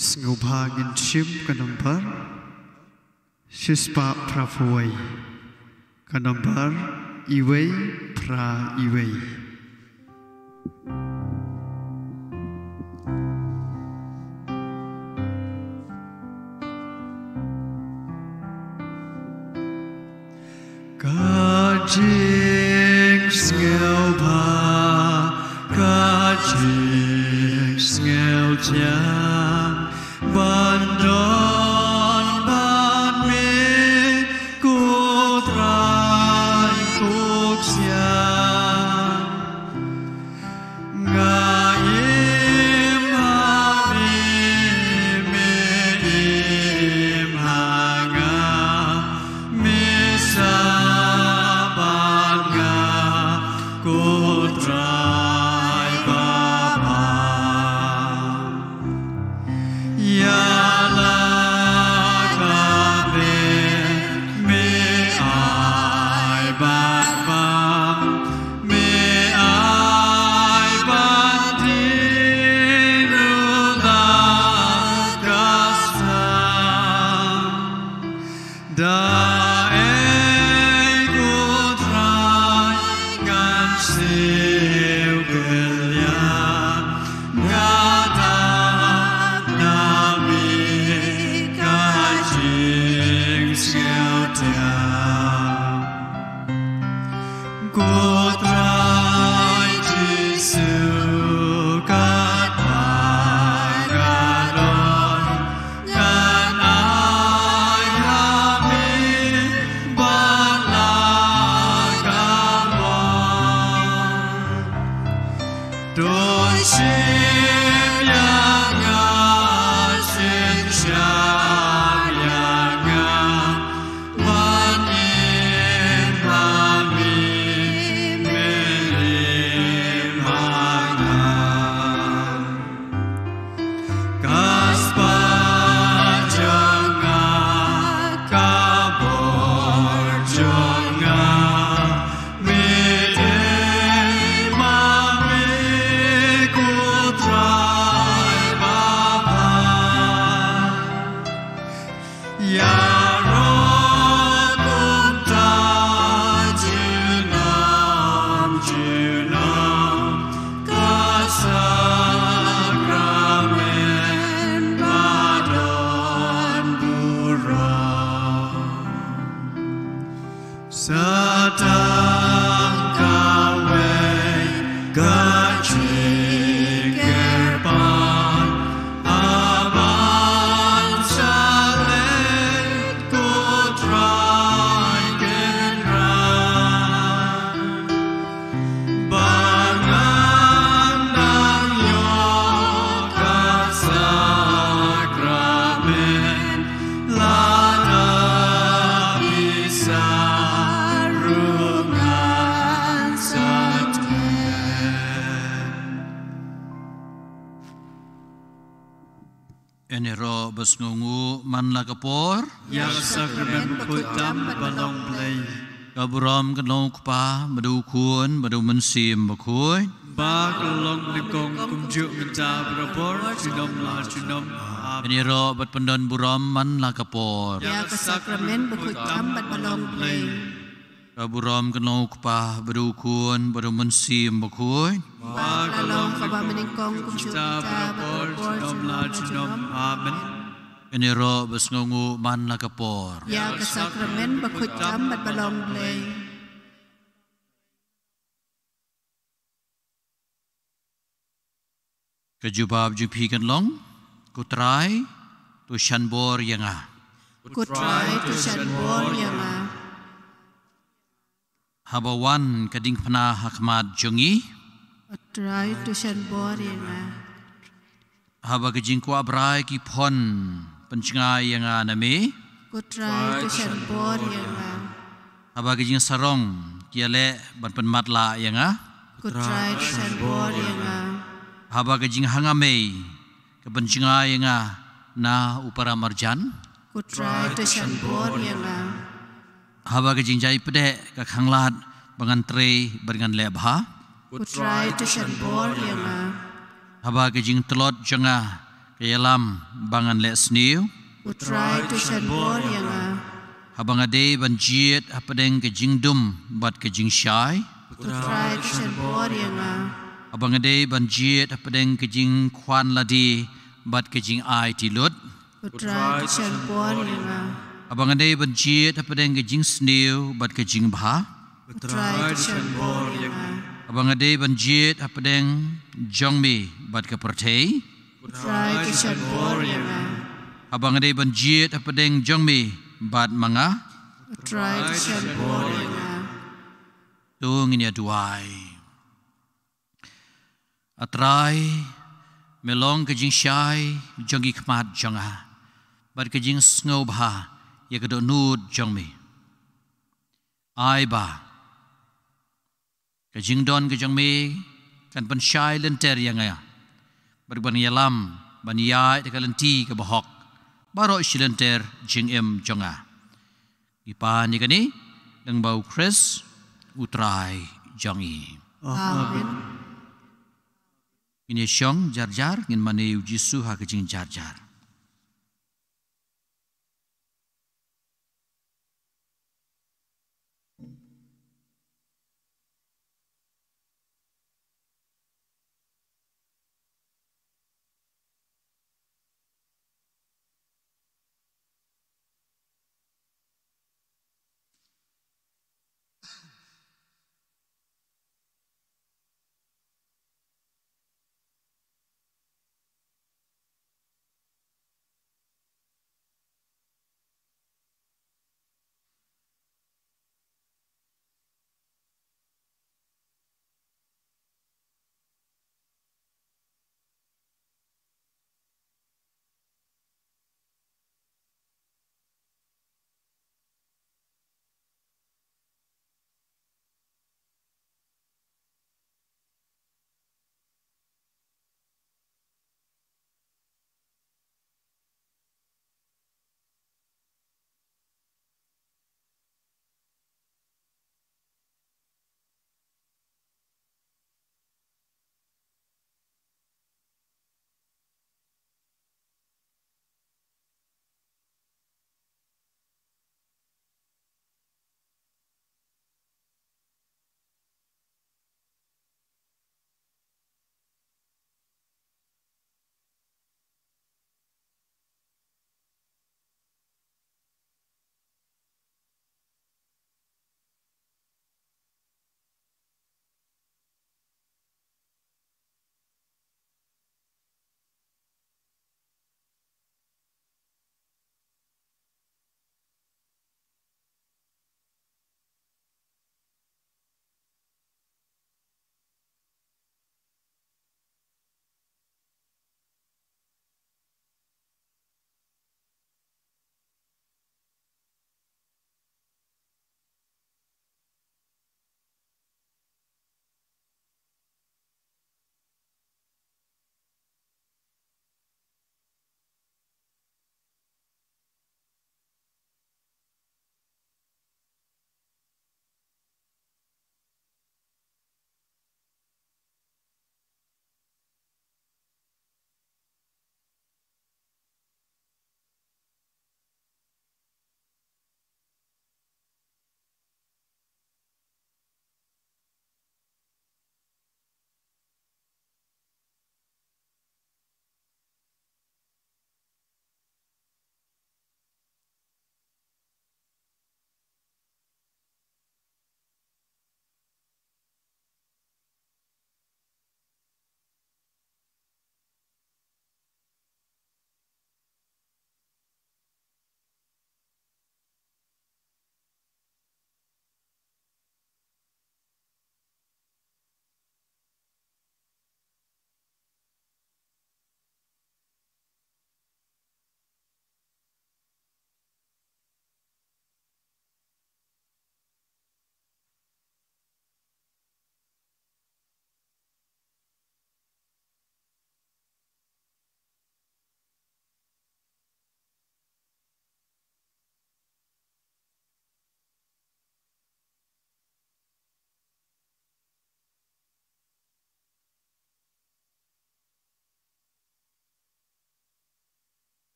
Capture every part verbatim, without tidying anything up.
Sngewbha ngin shim ka nombar shispah phra phew wei. Ka nombar iwei phra iwei. Ka jingsngewbha, ka jingsngewthiang, ban don bad me ko Trai ko Ksiang. Nga im ha me, me im ha nga, me sah bad nga ko Trai Baba. Ïa la ka beh me ai bad bam, me ai bad dih ruh la ka sah. Da ei ko Trai ngan siew kylliang, nga dap na me ka jingsngewthiang. Ko Trai Jisu, katba nga don, ngan ai ha me bad la ka bor. To shim ïa nga, synshar ïa nga, ban im ha me, me im ha nga. Ka spah jong nga, ka bor jong nga, me dei ma me ko Trai Baba. Ïaroh kumta junom junom, ka sakramen ba don burom. Sa tang kawei ka jingkyrpad, haba sa leit ko Trai Kynrad, ba ngan nang ïoh ka sakramen, lada pisa ruh ngan sa teh. Ïaroh ba sngewnguh man la ka por. Ïa ka sakramen bakhuid tam bad ba long Blei. Ka burom kan long u Kpa bad u Khun bad u Mynsiem Bakhuid. Ba ka long nyngkong kumjuh mynta barabor junom la junom. Amen. Ïaroh bad pyndon burom man la ka por. Ïa ka sakramen bakhuid tam bad ba long Blei. Ka burom kan long u Kpa bad u Khun bad u Mynsiem Bakhuid. Ba ka long kaba mynnyngkong kumjuh mynta barabor junom la junom. Amen. Ïaroh ba sngewnguh man la ka por. Ïa ka sakramen bakhuid tam bad ba long Blei. Ka jubab jong phi kan long, ko Trai, to shan bor ïa nga. Ko Trai, to shan bor ïa nga. Haba wan ka diengphna ha khmat jong ngi. Ko Trai, to shan bor ïa nga. Haba ka jingkwah brai ki phon pynjngai ïa nga na me. Ko Trai, to shan bor ïa nga. Haba ka jingsarong ki ïaleh ban pynmatlah ïa nga. Ko Trai, to shan bor ïa nga. Haba ka jinghangamei ka pynjngai ïa nga na u para marjan. Ko Trai, to shan bor ïa nga. Haba ka jingjai pdeh ka khanglad ba ngan trei bad ngan leh bha. Ko Trai, to shan bor ïa nga. Haba ka jingtlot jong nga Ka ïalam ba ngan leh sniew. U Trai to shon bor ïa nga. Haba nga dei ban jied hapdeng ka jingdum bad ka jingshai. U Trai to shon bor ïa nga. Haba nga dei ban jied hapdeng ka jingkhwan lade bad ka jingai ti lut. U Trai to shon bor ïa nga. Haba nga dei ban jied hapdeng ka jingsniew bad ka jingbha. U Trai to shon bor ïa nga. Haba nga dei ban jied hapdeng jong me bad ka pyrthei. U Trai to shon bor ïa nga. Haba nga dei ban jied hapdeng jong me bad ma nga. U Trai to shon bor ïa nga. To ngin ïa duwai. A Trai, me long ka jingshai jong ki khmat jong nga bad ka jingsngewbha ïa ka dohnud jong me. Ai ba ka jingdon ka jong me kan pynshai lynter ïa nga bad ban ïalam ban ïaid da ka lynti kaba hok baroh shi lynter jingim jong nga. Ngi pan ïa kane lyngba U Khrist U Trai jong ngi. Amen. Ngin ïa shong jar jar, ngin mane ïa U Jisu ha ka jingjar jar.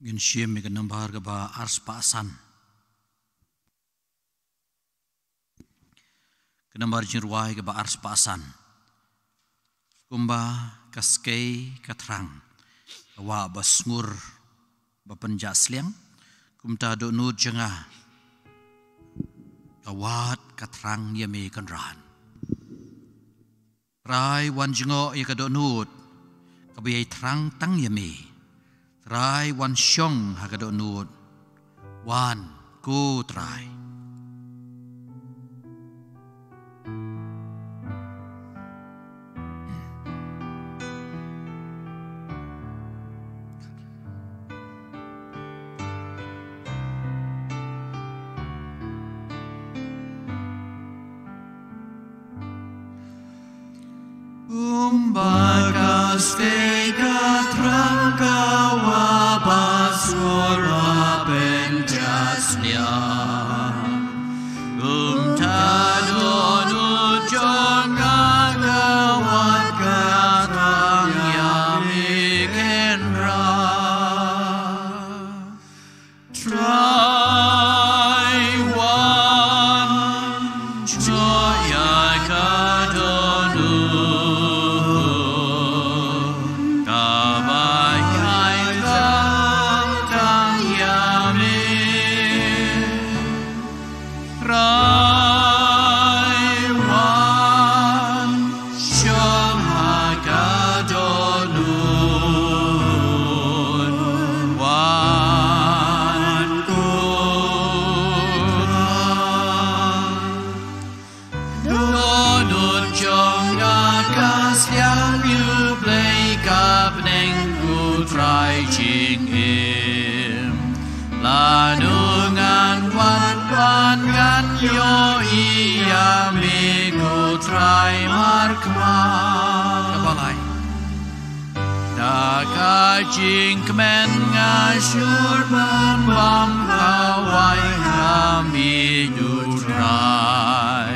Ngin shim ïa ka nambar kaba arspah san. Ka nambar jingrwai kaba arspah san. Kumba ka skei ka thrang, ka wah ba sngur ba pynjah sliang, kumta dohnud jong nga ka wad ka thrang ïa me Kynrad. Trai, wan jngoh ïa ka dohnud kaba ïai thrang tang ïa me. Trai, wan shong ha ka dohnud. Wan, ko Trai. Kumba ka skei ka thrang, ka wah ba sngur ba pynjah sliang, kumta dohnud jong nga ka wad ka thrang ïa me Kynrad. Trai, wan jngoh ïa ka dohnud kaba ïai thrang tang ïa me. Trai, wan shong ha ka dohnud, wan, ko Trai. Dohnud jong nga ka sliang, ïa U Blei ka bneng, U Trai jingim. Lano ngan wan ban ngan ïohi ïa me, ko Trai, markhmat. Kaba lai. Da ka jingkmen nga shu ban bam khawai ha me, U Trai.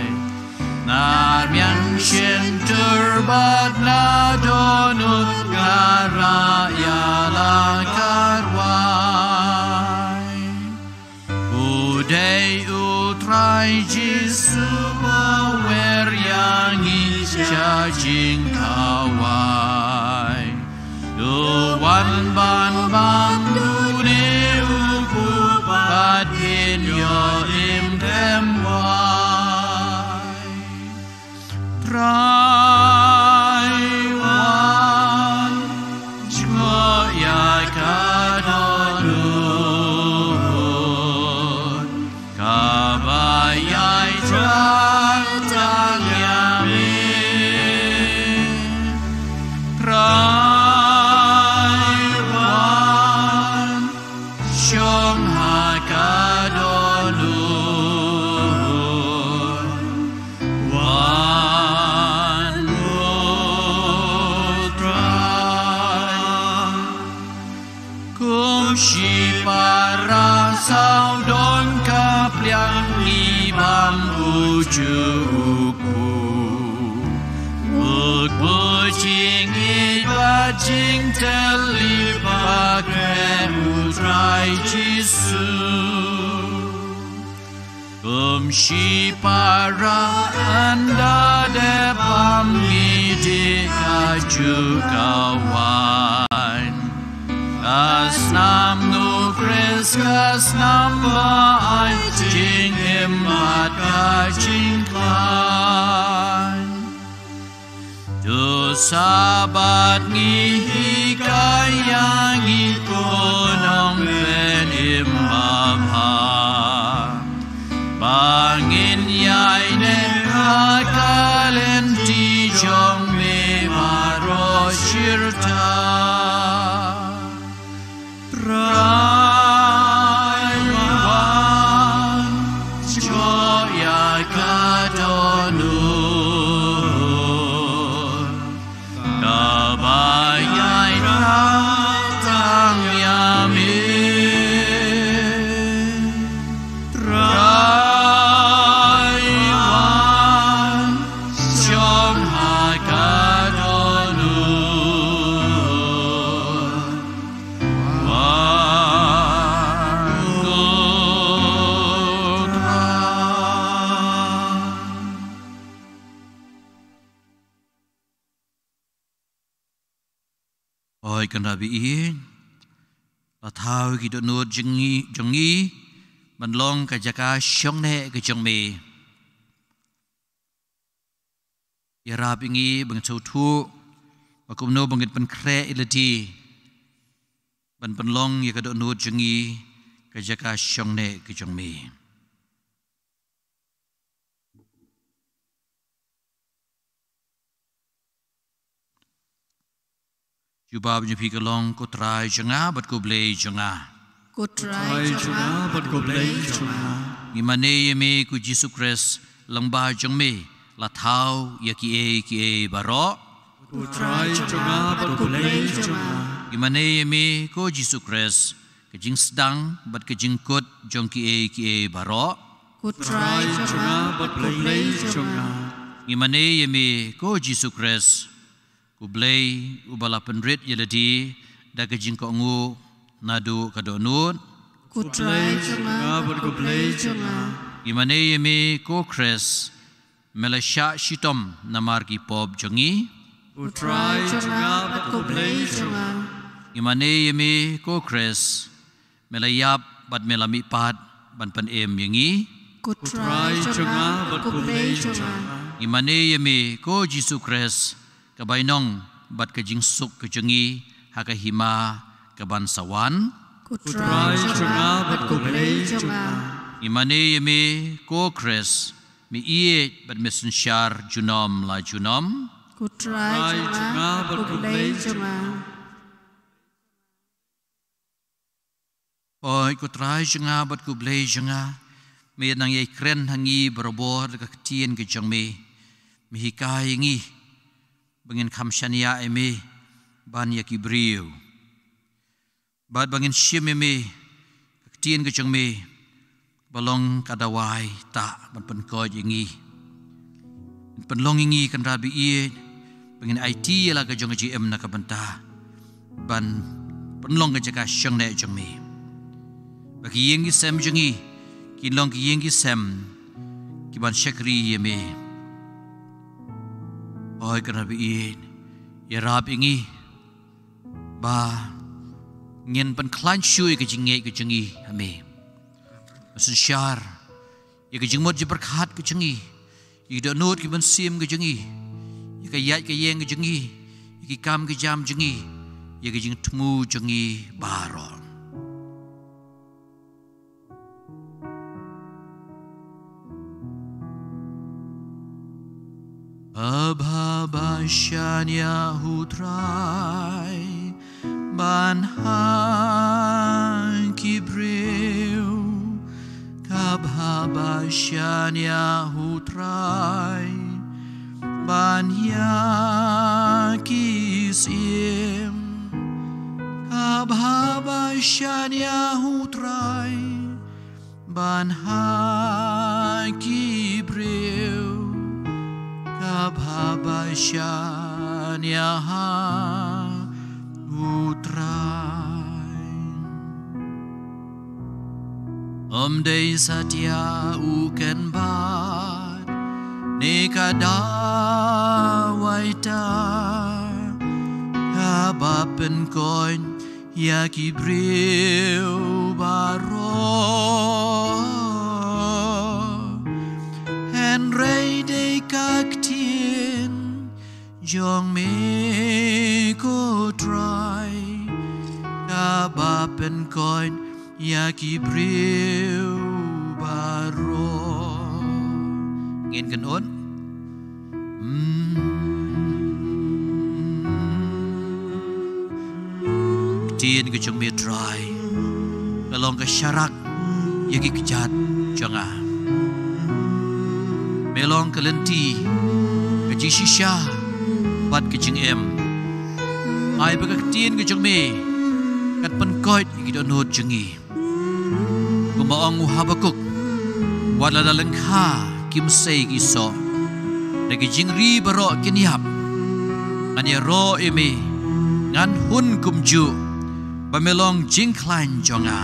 Nga rmiang shyntur bad nga dohnud, nga rah ïa la ka rwai. U dei U Trai Jisu ba wer ïa ngi sha jingkhawai. To wan ban bam, une u buh ba dien ïoh im khlem wai. Trai, wan jngoh ïa ka dohnud kaba ïai thrang tang ïa me. Trai, wan shong ha ka dohnud, wan, ko Trai. Kum shipara sawdong ka pliang, ngi bam uju u kpu. U kpu jingïeit bad jingtylli, ba khreh U Trai Jisu. Kum shipara ynda dep bam, ngi dih kajuh ka waiñ. Ka snam U Khrist ka snam ba ai jingim bad ka jingkhlaiñ. To sa bad ngi hikai ïa ngi, ko Nongpynim babha, ba ngin ïaineh ha ka lynti jong me baroh shirta. Trai, wan jngoh ïa ka dohnud kaba ïai thrang tang ïa me. Trai, wan shong ha ka dohnud. Wan, Hooid, Kynrad ba ïeit, la thaw ïa ki dohnud jong ngi, jong ngi ban long ka jaka shong neh ka jong me. Ïarap ïa ngi ba ngin sngewthuh ba kumno ba ngin pynkhreh ïa lade ban pynlong ïa ka dohnud jong ngi ka jaka shong neh ka jong me. Jubab jong phi ka long, Ko Trai jong nga bad ko Blei jong nga. Ko Trai jong nga bad ko Blei jong nga. Ngi mane ïa me ko Jisu Khrist, Lyngba jong me la thaw ïa kiei kiei baroh. Ko Trai jong nga bad ko Blei jong nga. Ngi mane ïa me ko Jisu Khrist, ka jingsdang bad ka jingkut jong kiei kiei baroh. Ko Trai jong nga bad ko Blei jong nga. Ngi mane ïa me ko Jisu Khrist, ko Blei uba la pynrit ïa lade da ka jingkohnguh naduh ka dohnud. Ko Trai jong nga bad ko Blei jong nga. Ngi mane ïa me ko Khrist, me la shah shitom namar ki pop jong ngi. Ko Trai jong nga bad ko Blei jong nga. Ngi mane ïa me ko Khrist, me la ïap bad me la mihpat ban pynim ïa ngi. Ko Trai jong nga bad ko Blei jong nga. Ngi mane ïa me ko Jisu Khrist, ka bainong bad ka jingsuk ka jong ngi ha ka hima kaban sa wan. Ko Trai jong nga bad ko Blei jong nga. Ngi mane ïa me ko Khrist, me ïeit bad me synshar junom la junom. Ko Trai jong nga bad ko Blei jong nga. Hooid, Ko Trai jong nga bad ko Blei jong nga, me nang ïai kren ha ngi barabor da ka ktien ka jong me. Me hikai ïa ngi ba ngin kham shaniah ïa me ban ïa ki briew, bad ba ngin shim ïa me, ka ktien ka jong me ba long ka dawai tah ban pynkoit ïa ngi. Pynlong ïa ngi, Kynrad ba ïeit, ba ngin aiti ïa la ka jong ka jingim na ka bynta ban pynlong ka jaka shong neh jong me, ba ki ïing ki sem jong ngi kin long ki ïing ki sem kiban shakri ïa me. Hooid, Kynrad ba ïeit, ïarap ïa ngi ba ngin pynkhlaiñ shuh ïa ka jingngeit ka jong ngi ha me. Ba synshar ïa ka jingmut jingpyrkhat ka jong ngi, ïa ki dohnud ki mynsiem ka jong ngi, ïa ka ïaid ka ïeng ka jong ngi, ïa ki kam ki jam jong ngi, ïa ka jingthmu jong ngi baroh. Haba ba shaniah u Trai ban ha ki briew, haba ba shaniah u Trai ban ïa ki syiem, haba ba shaniah u Trai ban ha ki briew, haba ba shaniah u Trai. Ym dei satia u kynbat ne ka dawai tah kaba pynkoit ïa ki briew baroh. Hynrei dei ka ktien jong me ko Trai kaba pynkoit ïa ki briew baroh. Ngin kynmaw. Hmm. Ktien ka jong me Trai ka long ka sharak ïa ki kjat jong nga. Me long ka lynti, ka jingshisha bad ka jingim. Ai ba ka ktien ka jong me kan pynkoit ïa ki dohnud jong ngi. Kumba ong u Habakuk, wat lada lyngkha ki msei ki soh, da ki jingri baroh kin ïap, ngan ïaroh ïa me, ngan hun kumjuh, ba me long jingkhlaiñ jong nga.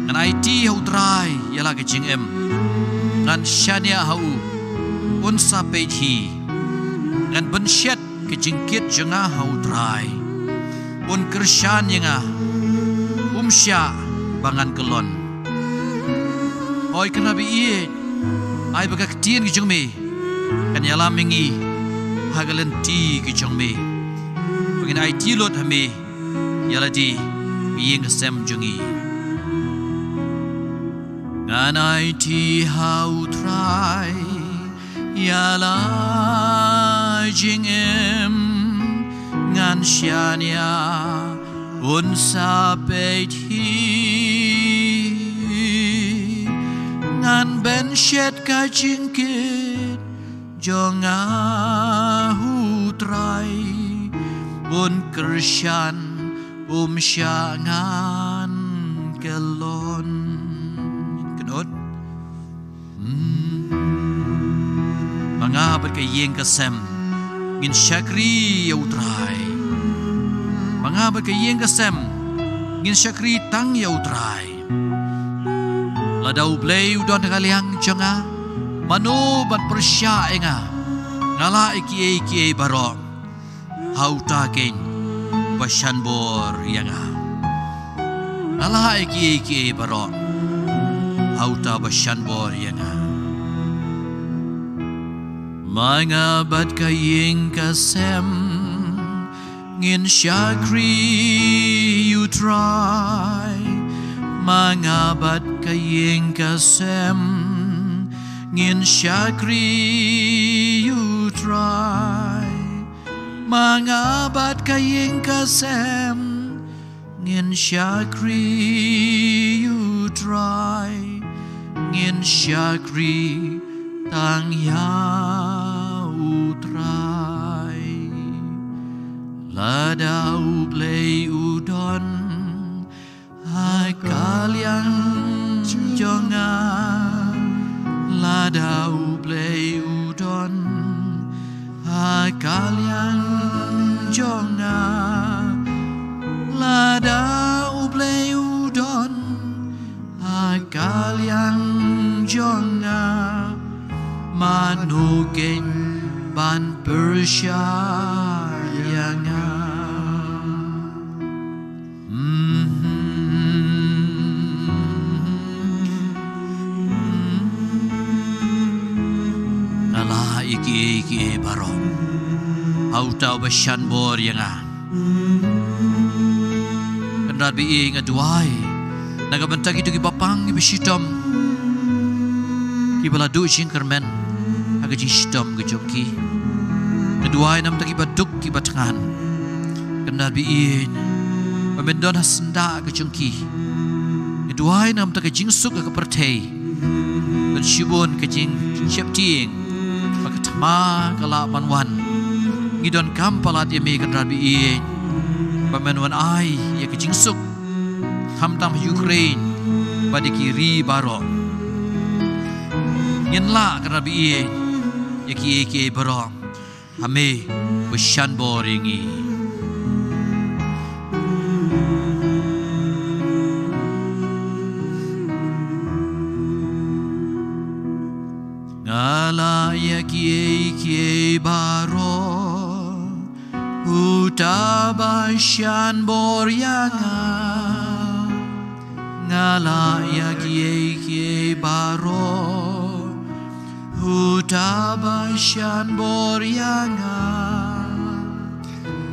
Ngan aiti ha u Trai ïa la ka jingim, ngan shaniah ha u, un sa peit hi. Ngan bynshet ka jingkit jong nga ha u Trai, Un kyrshan ïa nga, um shah ba ngan kyllon. Hooid, Kynrad ba ïeit, ai ba ka ktien ka jong me kan ïalam ïa ngi ha ka lynti ka jong me, ba ngin aiti lut ha me ïa lade ka ïing ka sem jong ngi. Ngan aiti ha U Trai ïa la jingim, ngan shaniah un sa peit hi. Ngan bynshet ka jingkit jong nga ha U Trai, un kyrshan, um shah ngan kyllon. Kynnoh. Hmm. Ma nga bad ka ïing ka sem ngin shakri ïa U Trai. Ma nga bad ka ïing ka sem ngin shakri tang ïa U Trai. Lada U Blei u don ha ka liang jong nga, mano ban pyrshah ïa nga? Nga lah ïa kiei kiei baroh ha uta keiñ ba shan bor ïa nga. Nga lah ïa kiei kiei baroh ha uta ba shan bor ïa nga. Ma nga bad ka ïing ka sem ngin shakri ïa U Trai. Ma nga bad ka ïing ka sem ngin shakri ïa U Trai. Ma nga bad ka ïing ka sem ngin shakri ïa U Trai, ngin shakri tang ïa U Trai. Lada U Blei u don ha ka liang jong nga, lada U Blei u don ha ka liang jong nga, lada U Blei u don ha ka liang jong nga, mano keiñ ban pyrshah ïa nga? Nga lah ïa kiei kiei baroh ha uta uba shan bor ïa nga. Kynrad ba ïeit, nga duwai na ka bynta kito kiba pang, kiba shitom, kiba la duh jingkyrmen ha ka jingshitom ka jong ki. Nga duwai na ka bynta kiba duk, kiba thngan. Kynrad ba ïeit, ba men don ha syndah ka jong ki. Nga duwai na ka bynta ka jingsuk ha ka pyrthei. Ban shibun ka jingsheptieng ba ka thma ka lah ban wan. Ngi donkam palat ïa me, Kynrad ba ïeit, ba men wan ai ïa ka jingsuk, khamtam ha Ukraine bad ïa ki ri baroh. Ngin lah, Kynrad ba ïeit, ïa kiei kiei baroh ha me ba shan bor ïa ngi. Nga lah ïa kiei kiei baroh ha uta ba shan bor ïa nga. Nga lah ïa kiei kiei baroh ha uta ba shan bor ïa nga.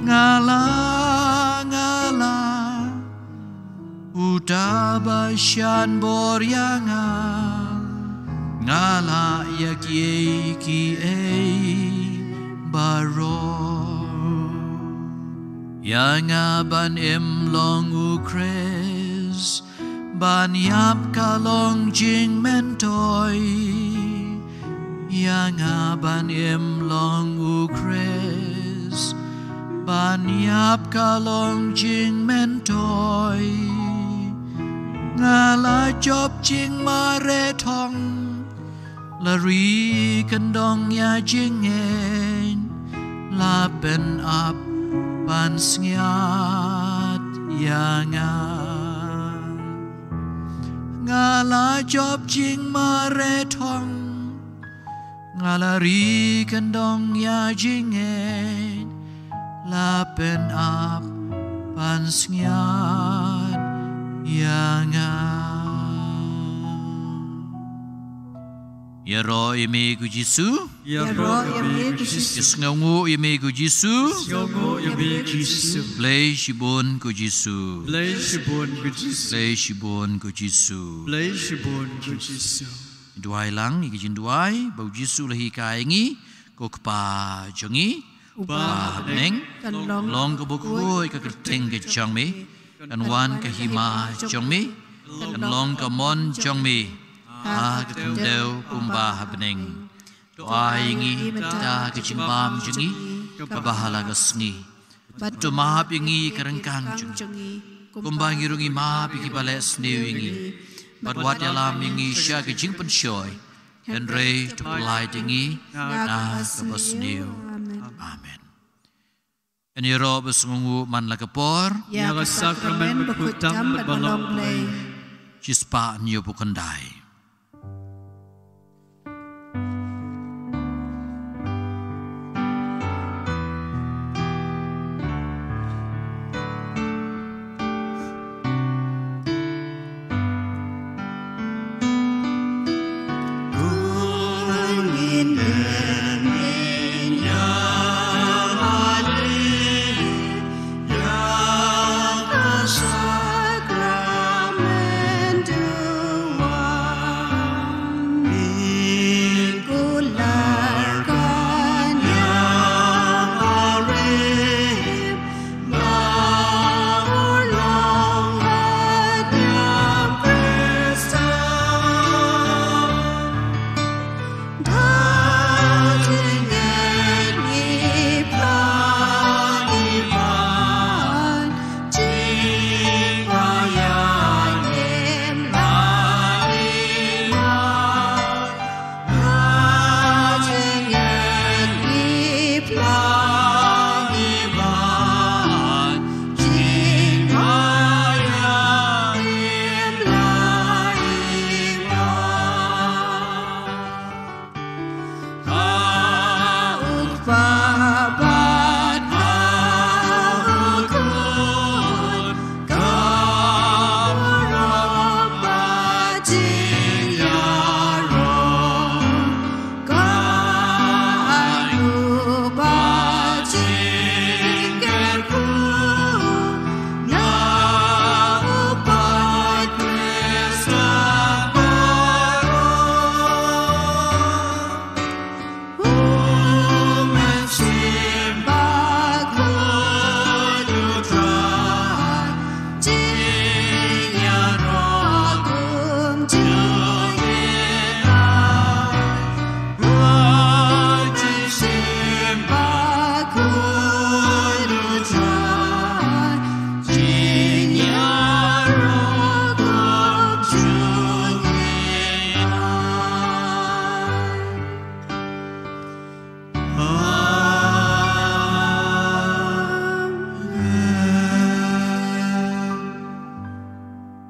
Nga lah, nga lah ha uta ba shan bor ïa nga. Nga lah ïa kiei kiei baroh. Ïa nga ban im long u Khrist, ban ïap ka long jingmyntoi. Ïa nga ban im long u Khrist, ban ïap ka long jingmyntoi. Nga la jop jingmareh thong, la ri kyndong ïa jingngeit, la pynap pansngiat ïa nga. Nga la jop jingmareh thong, nga la ri kyndong ïa jingngeit, la pynap ban sngewthuh ïa nga. Ïaroh ïa me ko Jisu. Ïaroh ïa me ko Jisu. Ïa sngewnguh ïa me ko Jisu. Sngewnguh ïa me ko Jisu. Blei shibun ko Jisu. Blei shibun ko Jisu. Blei shibun ko Jisu. Blei shibun ko Jisu. Duwai lang ïa ki jingduwai ba u Jisu u la hikai ïa ngi, ko Kpa jong ngi uba ha bneng, kan long kaba khuid ka kyrteng ka jong me, kan wan ka hima jong me, kan long ka mon jong me ha ka khyndew kumba ha bneng. To ai ïa ngi mynta ka jingbam jong ngi kaba ha la ka sngi. Bad to map ïa ngi ka ryngkang jong ngi, kumba ngi ruh ngi map ïa kiba leh sniew ïa ngi. Bad wat ïalam ïa ngi sha ka jingpynshoi, hynrei to pyllait ïa ngi na kaba sniew. Amen. Ngin ïaroh bad sngewnguh man la ka por ïa ka sakramen bakhuid tam bad ban long Blei. Shispah, ngin ïoh buh khyndai.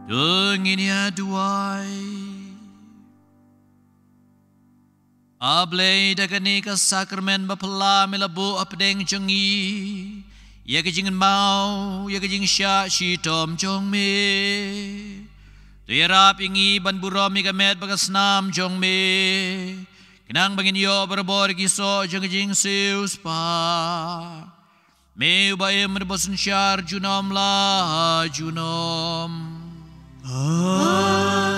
To ngin ïa duwai. A Blei, da kane ka sakramen baphylla me la buh hapdeng jong ngi ïa ka jingkynmaw ïa ka jingshah shitom jong me. To ïarap ïa ngi ban burom ïa ka met bad ka snam jong me, khnang ba ngin ïoh barabor ki soh jong ka jingsiewspah. Me uba im bad uba synshar junom la junom. Amen.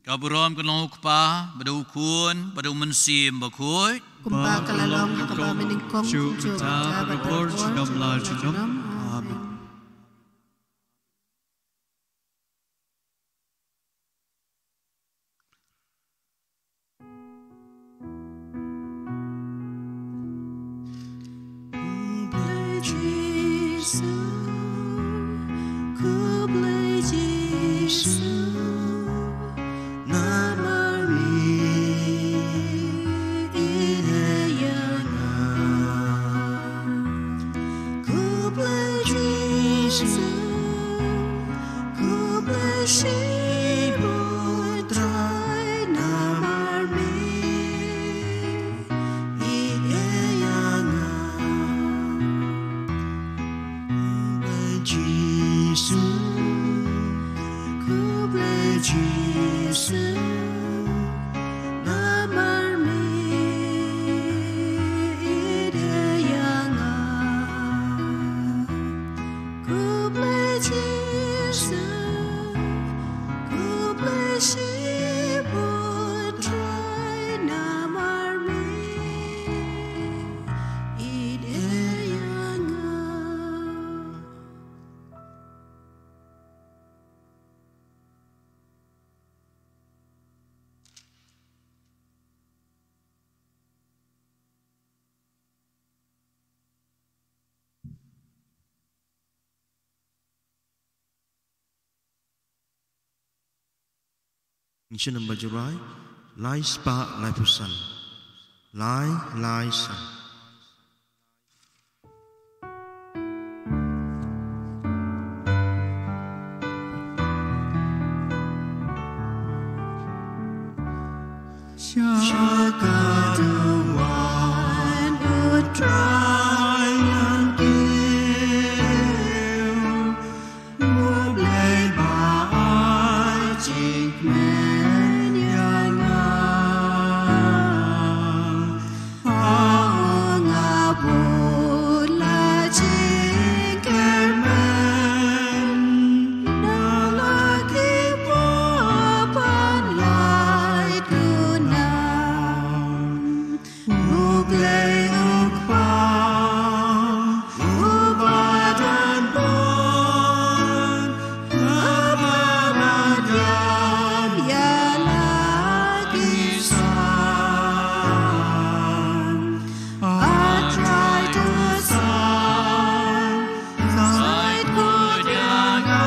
Ka burom ka long u Kpa, bad u Khun, bad u Mynsiem Bakhuid. Kumba ka la long ha kaba mynnyngkong, kumjuh, mynta bad barabor, junom la junom. Amen. Khublei Jisu, khublei Jisu, namar me i dei ïa nga. Khublei Jisu, khublei shibun Trai namar me i dei ïa nga. Khublei Jisu, khublei Jisu, namar me i dei ïa nga. Khublei Jisu, khublei shibun Trai namar me i dei ïa nga. Ngi shu nang ba July, lai spah laiphew san. Lai, lai san. Sha ka dewwan U Trai ngan kiew, U Blei ba ai jingkmen ïa nga. Ha u nga bud la jingkyrmen, na la ki pop ban lait duna. U Blei U Kpa, uba don bor, uba don ïa la ki san. A Trai, to san, sa kut ïa nga.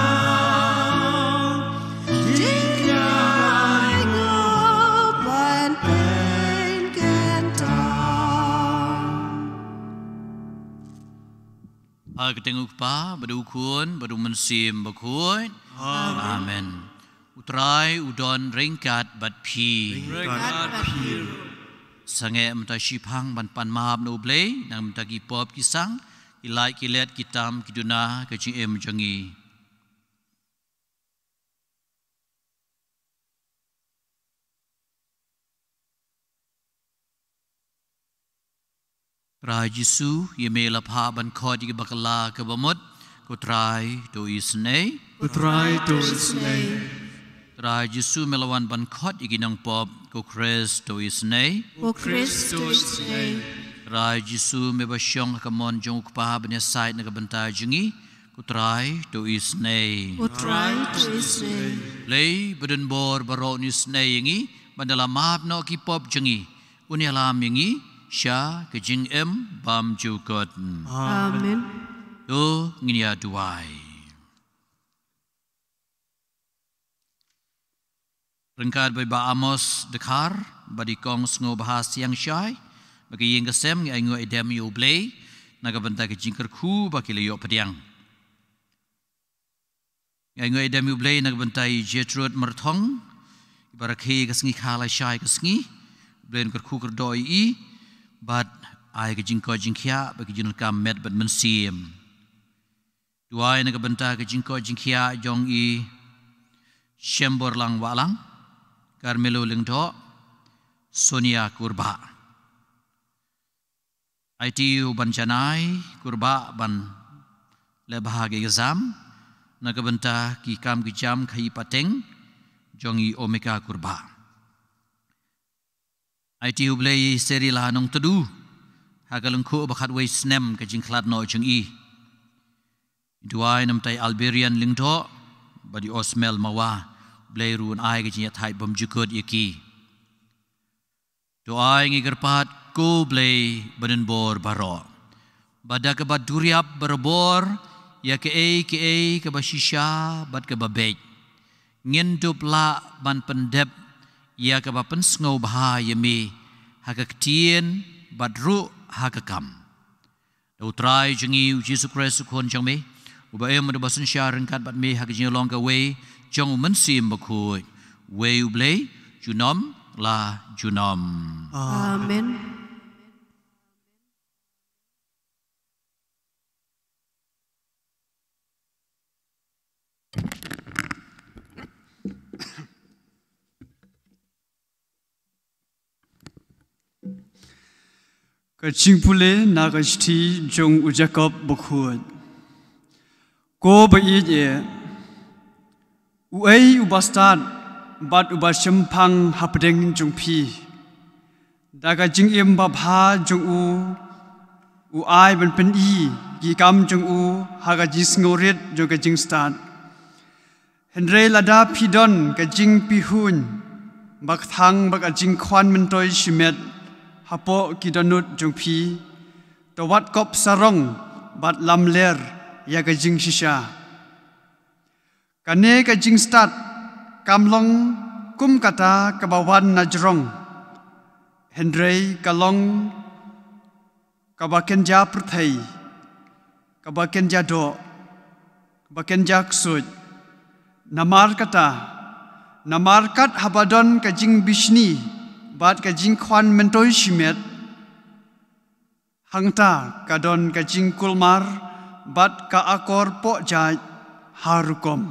Ha ka kyrteng U Kpa, bad U Khun, bad U Mynsiem Bakhuid. Amen. Amen. U Trai u don ryngkat bad phi. Ryngkat bad phi. Sangeh mynta shiphang ban pan map na U Blei na ka bynta ki pop ki sang, ki lait ki let, ki tam ki duna, ka jingim jong ngi. Trai Jisu, ïa me la phah ban khot ïa ki bakla kiba mut, ko Trai to isynei. Ko Trai to isynei. Trai Jisu, me la wan ban khot ïa ki nongpop, ko Khrist to isynei. Ko Khrist to isynei. Trai Jisu, me ba shong ha ka mon jong U Kpa ban ïasaid na ka bynta jong ngi, ko Trai to isynei. Ko Trai to isynei. Blei ba don bor baroh un isynei ïa ngi, ban da la map noh ki pop jong ngi, un ïalam ïa ngi sha ka jingim bymjukut. Amen. To ngin ïa duwai. Ryngkat bad i Bah Amos Dkhar, bad i Kong Sngewbha Siangshai, bad ka ïing ka sem, ngi ainguh aidem ïa U Blei na ka bynta ka jingkyrkhu ba ki la ïoh pdiang. Ngi ainguh aidem ïa U Blei na ka bynta i Gertrude Myrthong, iba rakhe ka sngi kha lashai ka sngi. U Blei un kyrkhu kyrdoh ïa i, bad ai ka jingkoit jingkhiah bad ka jingdonkam met bad mynsiem. Duwai na ka bynta ka jingkoit jingkhiah jong i Shemborlang Wahlang, Carmelo Lyngdoh, Sonia Kurbah. Aiti u ban janai Kurbah ban leh bha ha ka exam, na ka bynta ki kam ki jam khaïi pateng, jong i Omika Kurbah. Aiti U Blei ïa i Seri Laha Nongtdu ha ka lyngkhuh ba khatwei snem ka jingkhlad noh jong i. Duwai namar i Alberian Lyngdoh bad i Osmel Mawa, Blei ruh un ai ka jingïathait bymjukut ïa ki. To ai ngi kyrpad ko Blei ba donbor baroh, ba da kaba duriap barabor ïa kaei kaei kaba shisha bad kaba beit, ngin dup lah ban pyndep ïa kaba pynsngewbha ïa me ha ka ktien bad ruh ha ka kam. Da U Trai jong ngi U Jisu Khrist U Khun jong me, uba im bad uba synshar ryngkat bad me ha ka jinglong kawei jong U Mynsiem Bakhuid, uwei U Blei, junom la junom. Amen. Ka jingpule na ka shithi jong u Jakob Bakhuid. Ko ba ïeit eh, uei uba stad bad uba shemphang hapdeng jong phi? Da ka jingim babha jong u, u ai ban pyni ki kam jong u ha ka jingsngewrit jong ka jingstad. Hynrei lada phi don ka jingpihuiñ bakthang bad ka jingkhwan myntoi shimet hapoh ki dohnud jong phi, to wat kop sarong bad lamler ïa ka jingshisha. Kane ka jingstad kam long kum kata kaba wan na jrong, hynrei ka long kaba kynja pyrthei, kaba kynja doh, kaba kynja ksuid. Namar kata, namar kat haba don ka jingbishni bad ka jingkhwan myntoi shimet, hangta ka don ka jingkulmar bad ka akor pohjait ha rukom.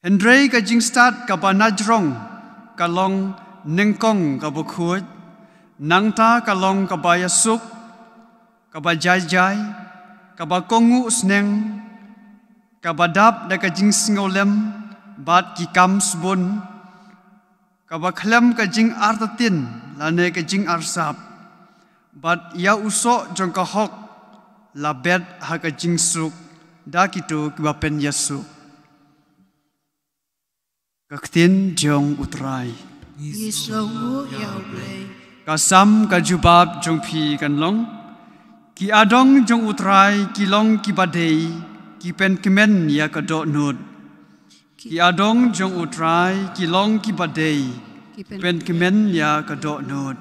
Hynrei ka jingstad kaba na jrong ka long nyngkong kaba khuid, nangta ka long kaba ïasuk, kaba jai jai, kaba kohnguh sneng, kaba dap da ka jingsngewlem bad ki kam sbun, kaba khlem ka jingartatien lane ka jingarsap, bad ïa u soh jong ka hok la bet ha ka jingsuk da kito kiba pynïasuk. Ka ktien jong U Trai. Ngi sngewnguh ïa U Blei. Ka sam ka jubab jong phi kan long: Ki adong jong U Trai ki long kiba dei, ki pynkmen ïa ka dohnud. Ki adong jong U Trai ki long kiba dei, ki pynkmen ïa ka dohnud.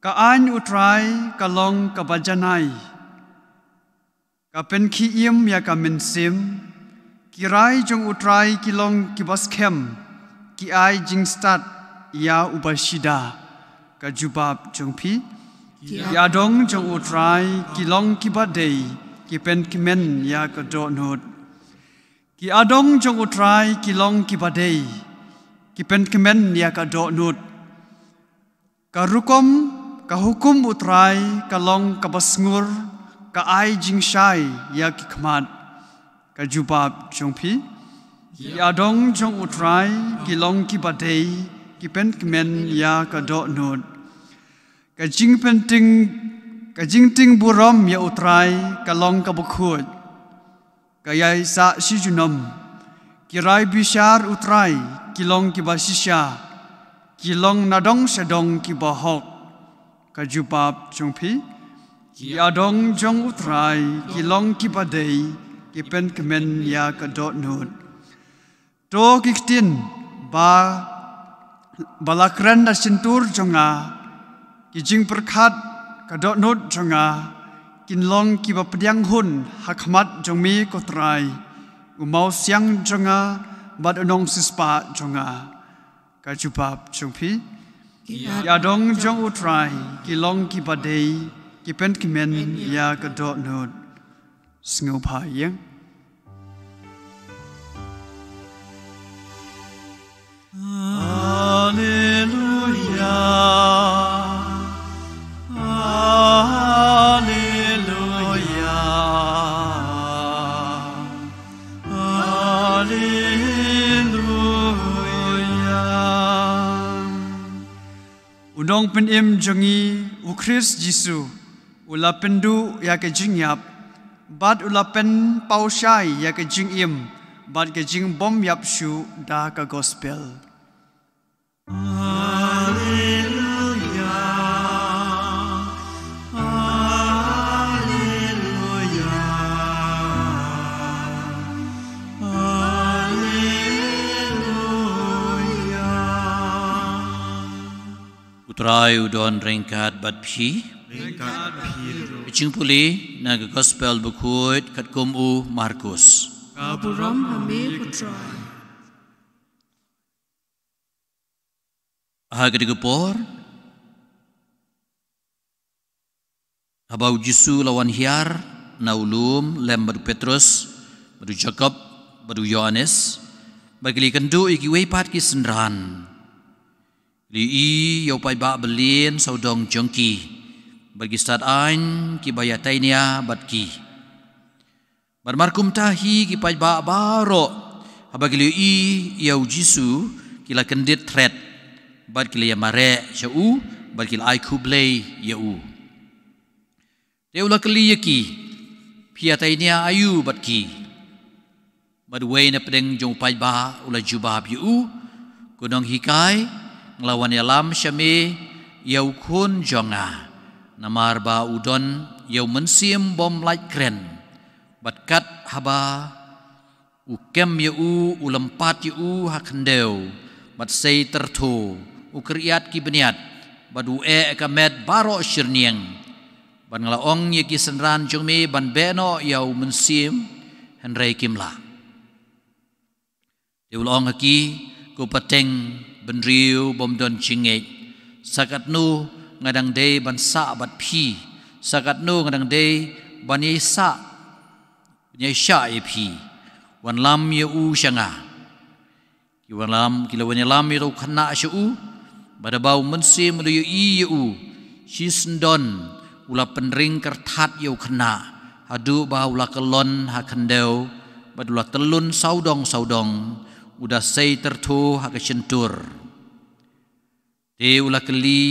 Ka aiñ U Trai ka long kaba janai, ka pynkhie im ïa ka mynsiem. Ki rai jong U Trai ki long kiba skhem, ki ai jingstad ïa uba shida. Ka jubab jong phi: Ki adong jong U Trai ki long kiba dei, ki pynkmen ïa ka dohnud. Ki adong jong U Trai ki long kiba dei, ki pynkmen ïa ka dohnud. Ka rukom, ka hukum U Trai ka long kaba sngur, ka ai jingshai ïa ki khmat. Ka jubab jong phi: Ki adong jong U Trai ki long kiba dei, ki pynkmen ïa ka dohnud. Ka jingpynting, ka jingting burom ïa U Trai ka long kaba khuid, ka ïai sah shi junom. Ki rai bishar U Trai ki long kiba shisha, ki long na dong sha dong kiba hok. Ka jubab jong phi: Ki adong jong U Trai ki long kiba dei, ki pynkmen ïa ka dohnud. To ki ktien ba, ba la kren na shyntur jong nga, ki jingpyrkhat ka dohnud jong nga, kin long kiba pdiang hun ha khmat jong me ko Trai, u mawsiang jong nga bad u nongsispah jong nga. Ka jubab jong phi: Ki adong jong U Trai ki long kiba dei, ki pynkmen ïa ka dohnud. Sngewbha ïeng. Alleluia. Alleluia. Alleluia. Nongpynim jong ngi u Khrist Jisu u la pynduh ïa ka jingïap bad u la pynpaw shai ïa ka jingim bad ka jingbymïap shuh da ka gospel. Haleluya, haleluya, haleluya. U Trai u don ryngkat bad phi. Ryngkat bad phi ruh. Ka jingpule na ka Gospel bakhuid katkum u Markus. Ka burom ha me ko Trai. Ha katei ka por, haba u Jisu u la wan hiar na u lum lem bad u Petros bad u Jakob bad u Ïoannis, bad ki la ïakynduh ïa kiwei pat ki synran, ki la ïohi ïa u paidbah balieh sawdong jong ki bad ki stad aiñ kiba ïatainia bad ki. Bad markumta hi ki paidbah baroh, haba ki la ïohi ïa u Jisu, ki la kyndit thret bad ki la ïamareh sha u bad ki la ai khublei ïa u. Te u la kylli ïa ki, phi ïatainia aïu bad ki? Bad uwei na pdeng jong u paidbah u la jubab ïa u, ko nonghikai, nga la wan ïalam sha me ïa u khun jong nga, namar ba u don ïa u mynsiem bym lait kren. Bad kat haba u kem ïa u, u lympat ïa u ha khyndew, bad sei tyrtho, u kyriat ki bniat, bad u eh ka met baroh shyrniang. Bad nga la ong ïa ki synran jong me ban beh noh ïa u mynsiem, hynrei kim lah. Te u la ong ha ki, ko pateng bynriew bym don jingngeit, sa katno nga dang dei ban sah bad phi, sa katno nga dang dei ban ïai sah, ban ïai shah ïa phi, wanlam ïa u sha nga. Ki wanlam, ki la wan ïalam ïa u khynnah sha u, bad haba u mynsiem u la ïohi ïa u, shisyndon u la pynring kyrthat ïa u khynnah, haduh ba u la kyllon ha khyndew, bad u la tyllun sawdong sawdong, u da sei tyrtho ha ka shyntur. Te u la kylli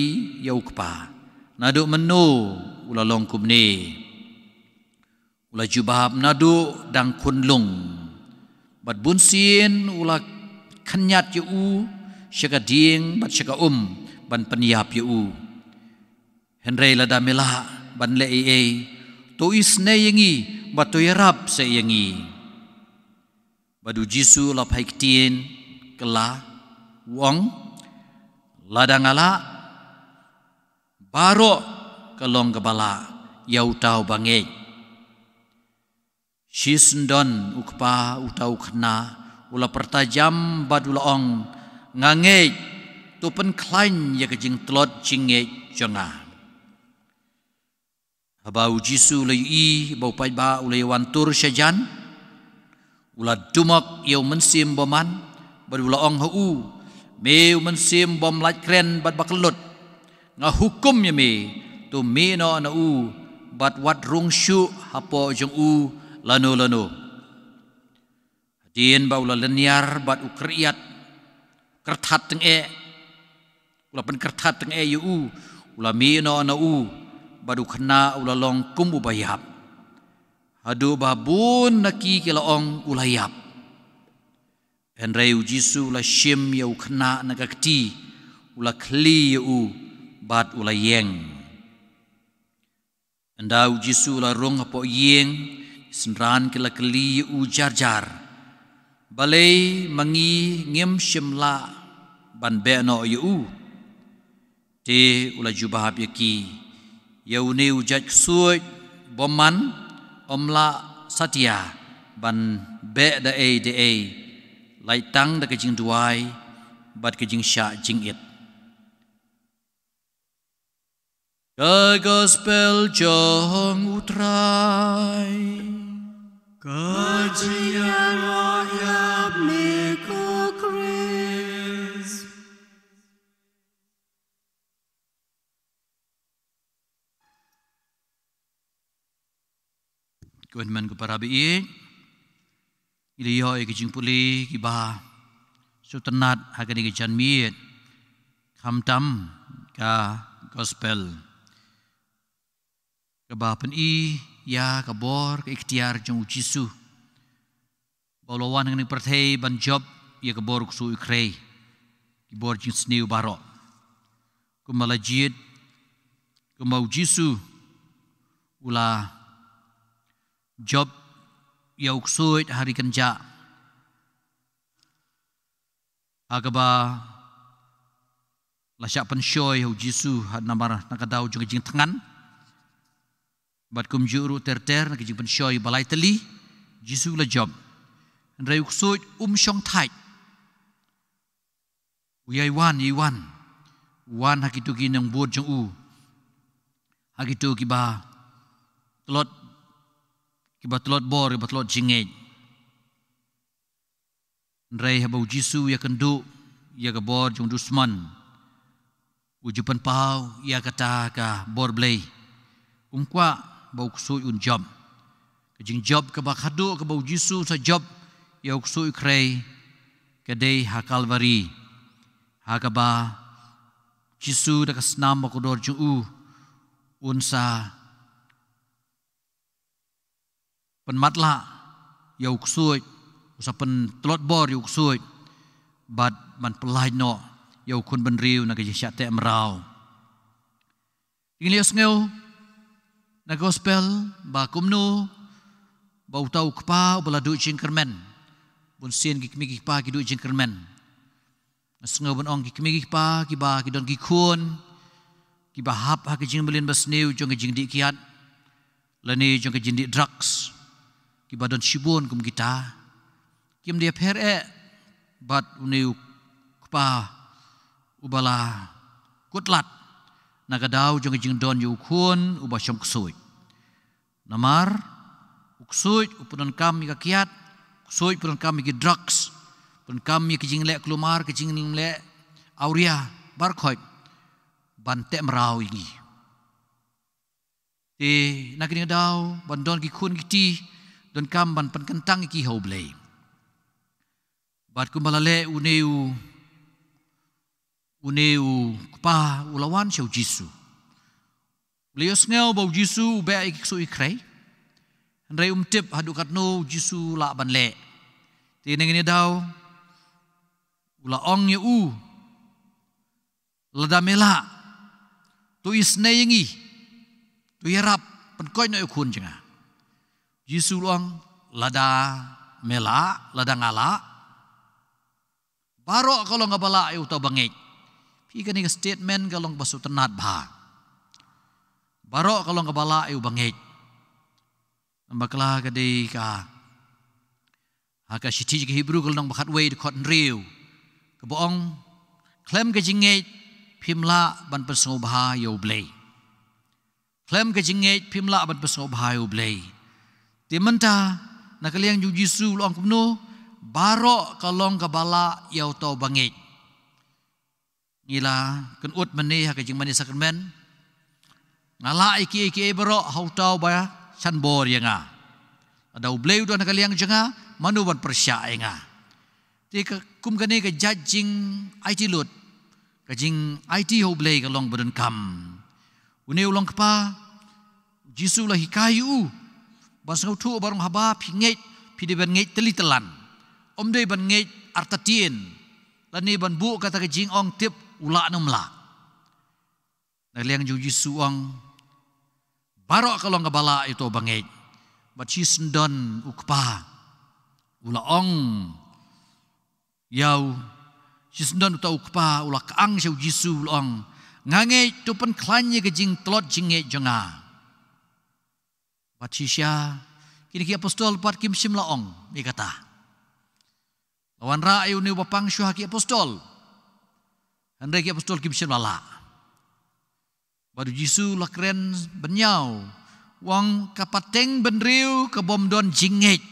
ïa u kpa, naduh mynno u la long kumne? U la jubab, naduh dang khunlung. Bad bunsien u la khynñiat ïa u sha ka dieng bad sha ka um ban pynïap ïa u. Hynrei lada me lah ban leh ei ei, to isynei ïa ngi bad to ïarap seh ïa ngi. Bad u Jisu u la phai ktien kylla, u ong, lada nga lah, baroh ka long kaba lah ïa uta uba ngeit. Shisyndon u kpa uta u khynnah u la pyrta jam bad u la ong, nga ngeit, to pynkhlaiñ ïa ka jingtlot jingngeit jong nga. Haba u Jisu u la ïohi ba u paidbah u la ïawan tur shajan, u la dumok ïa u mynsiem bymman, bad u la ong ha u, me u mynsiem bym lait kren bad ba kyllut, nga hukum ïa me, to mih noh na u bad wat rung shuh hapoh jong u lano lano. Hadien ba u la lynñiar bad u kyriat, kyrthat tyngeh, u la pynkyrthat tyngeh ïa u, u la mih noh na u, bad u khynnah u la long kum uba ïap. Haduh ba bun na ki ki la ong, u la ïap. Hynrei u Jisu u la shim ïa u khynnah na ka kti, u la khylli ïa u, bad u la ïeng. Ynda u Jisu u la rung hapoh ïing, ki synran ki la kylli ïa u jar jar, balei ma ngi ngim shym lah ban beh noh ïa u? Te u la jubab ïa ki, ïa une u jait ksuid bymman ym lah satia ban beh da ei da ei, lait tang da ka jingduwai bad ka jingshah jingit. Ka Gospel jong u Trai. Ka jingïaroh ïa me ko Khrist. Ko hynmen ko para baieit, ngi la ïoh ïa ki jingpule kiba sngewtynnat ha kane ka janmiet. Khamtam Ka gospel kaba pyni ïa ka bor ka iktiar jong u Jisu, ba u la wan ha kane ka pyrthei ban jop ïa ka bor u ksuid u khrei, ki bor jingsniew baroh. Kumba la jied, kumba u Jisu u la jop ïa u ksuid ha ri kynjah, ha kaba la shah pynshoi ha u Jisu ha namar na ka daw jong ka jingthngan. Bad kumjuh ruh ter ter na ka jingpynshoi ba lai tylli, Jisu la jop. Hynrei u ksuid um shong thait. U ïai wan, ïai wan. U wan ha kito ki nongbud jong u, ha kito kiba tlot, kiba tlot bor, kiba tlot jingngeit. Hynrei haba u Jisu u ïakynduh ïa ka bor jong u dusman, u ju pynpaw ïa kata ka bor Blei. Um kwah ba u ksuid un jop. Ka jingjop kaba khadduh kaba u Jisu u sa jop ïa u ksuid u khrei, ka dei ha Kalbari, ha kaba u Jisu da ka snam bakordor jong u un sa pynmatlah ïa u ksuid, u sa pyntlot bor ïa u ksuid, bad ban pyllait noh ïa u khun bynriew na ka jingshah teh mraw. Ngi la ïohsngew na gospel ba kumno ba uta u kpa uba la duh jingkyrmen. Bun sien ki kmie ki kpa ki duh jingkyrmen. Nga sngew ban ong ki kmie ki kpa kiba ki don ki khun kiba hap ha ka jingmlien basniew jong ka jingdih kiad lane jong ka jingdih drugs, kiba don shibun kum kita, kim da ïapher eh bad une u kpa uba la kut lad na ka daw jong ka jingdon ïa u khun uba shong ksuid. Namar u ksuid u pyndonkam ïa ka kiad, u ksuid u pyndonkam ïa ki drugs, u pyndonkam ïa ka jingleh kulmar, ka jingleh awria, baroh khoit, ban teh mraw ïa ngi. Te na kane ka daw ban don ki khun ki kti, donkam ban pynkyntang ïa ki ha u Blei. Bad kumba la leh une u, une u kpa u la wan sha u Jisu. U la ïohsngew ba u Jisu u beh ïa ki ksuid ki khrei. Hynrei um tip haduh katno u Jisu u lah ban leh. Te na kane ka daw u la ong ïa u, lada me lah, to isynei ïa ngi, to ïarap, pynkoit noh ïa u khun jong nga. Jisu u la ong, lada me lah, lada nga lah, baroh ka long kaba lah ïa uta uba ngeit. Phi, kane ka statement ka long kaba sngewtynnat bha. Baroh ka long kaba lah ïa uba ngeit. Namar bakla ka dei ka, ha ka shithi ka Hebru ka lynnong ba khatwei dkhot hynriew, kaba ong, khlem ka jingngeit phim lah ban pynsngewbha ïa u Blei. Khlem ka jingngeit phim lah ban pynsngewbha ïa u Blei. Te mynta na ka liang jong u Jisu u la ong kumno, baroh ka long kaba lah ïa uta uba ngeit. Ngi la kynud mynne ha ka jingmane sakramen, nga lah ïa kiei kiei baroh ha uta uba shan bor ïa nga. Lada u Blei u don ha ka liang jong nga, mano ban pyrshah ïa nga? Te ka, kum kane ka jait jingaiti lut, ka jingaiti ha u Blei ka long ba donkam. Une u long kpa, Jisu u la hikai ïa u ban sngewthuh ba rung haba phi ngeit, phi dei ban ngeit tylli tyllan. Ym dei ban ngeit artatien lane ban buh kata ka jingong tip u lah ne um lah. Na ka liang jong u Jisu u ong, baroh ka long kaba lah ïa uta uba ngeit. Bad shisyndon u kpa u la ong ïa u, shisyndon uta u kpa u la kyang sha u Jisu u la ong, nga ngeit, to pynkhlaiñ ïa ka jingtlot jingngeit jong nga. Bad shisha kine ki apostol pat kim shym la ong ïa kata. La wanrah ïa une uba pang shuwa ha ki apostol, hynrei ki apostol kim shym la lah. Bad u Jisu u la kren bynñiaw, u ong, ka pateng bynriew ka bym don jingngeit,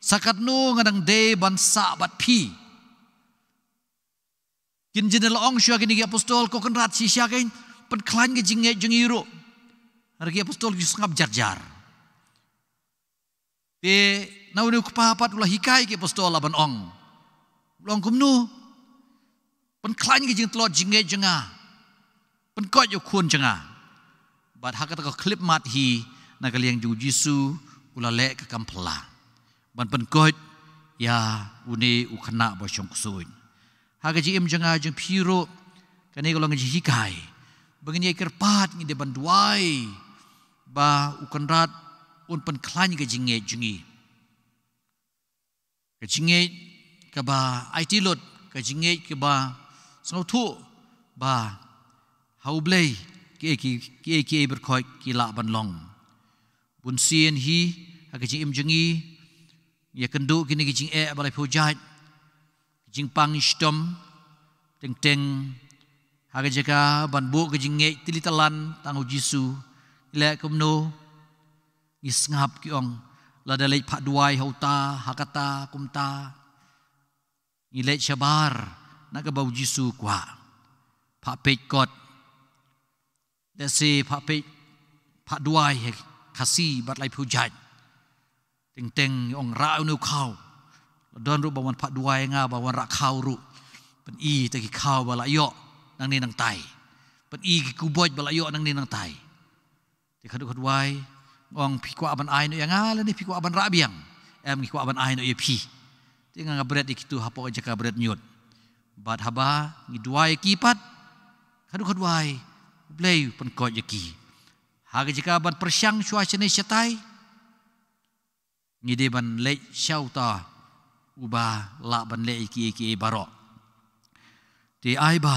sa katno nga dang dei ban sah bad phi? Kin jin la ong shuwa kine ki apostol, ko Kynrad, shisha kein pynkhlaiñ ka jingngeit jong ngi ruh. Hynrei ki apostol ki sngap jar jar. Te na une u kpa pat u la hikai ki apostol la ban ong, u la ong kumno, pynkhlaiñ ka jingtlot jingngeit jong nga. Pynkhiah ïa u khun jong nga. Bad ha kata ka khyllipmat hi na ka liang jong u Jisu u la leh ka kam phylla ban pynkhiah ïa une u khynnah ba shong ksuid. Ha ka jingim jong nga jong phi ruh, kane ka long ka jinghikai ba ngin ïai kyrpad, ngin dei ban duwai ba u Kynrad un pynkhlaiñ ka jingngeit jong ngi. Ka jingngeit kaba aiti lut, ka jingngeit kaba sngewthuh ba ha U Blei kiei ki, kiei kiei baroh ki lah ban long. Bunsien hi ha ka jingim jong ngi, ïa kynduh kine ki jingeh ba laiphew jait, jingpang shitom, teng teng ha ka jaka ban buh ka jingngeit tylli tyllan tang ha u Jisu, ngi leh kumno? Ngi sngap, ki ong, lada leit phah duwai ha uta, ha kata, kumta. Ngi leit shabar na kaba u Jisu u kwah. Phah peit kot. Lehse phah peit, phah duwai ha Khasi bad laiphew jait. Teng teng ngi ong, rah une u khaw. La don ruh ba wan phah duwai ïa nga ba wan rah khaw ruh. Pyni te ki khaw ba la ïoh nangne nangtai. Pyni ki keyboard ba la ïoh nangne nangtai. Te khadduh khadduh wai, ong, phi kwah ban ai noh ïa nga lane phi kwah ban rah biang? Em, ngi kwah ban ai noh ïa phi. Te nga, nga bret ïa kito hapoh jaka bret ñiut. Bad haba ngi duwai ïa ki pat, khadduh khadduh wai, U Blei u pynkhiah ïa ki. Ha ka jaka ban pyrshang shuwa shane shatai, ngi dei ban leit sha uta uba lah ban leh ïa kiei kiei baroh. Te ai ba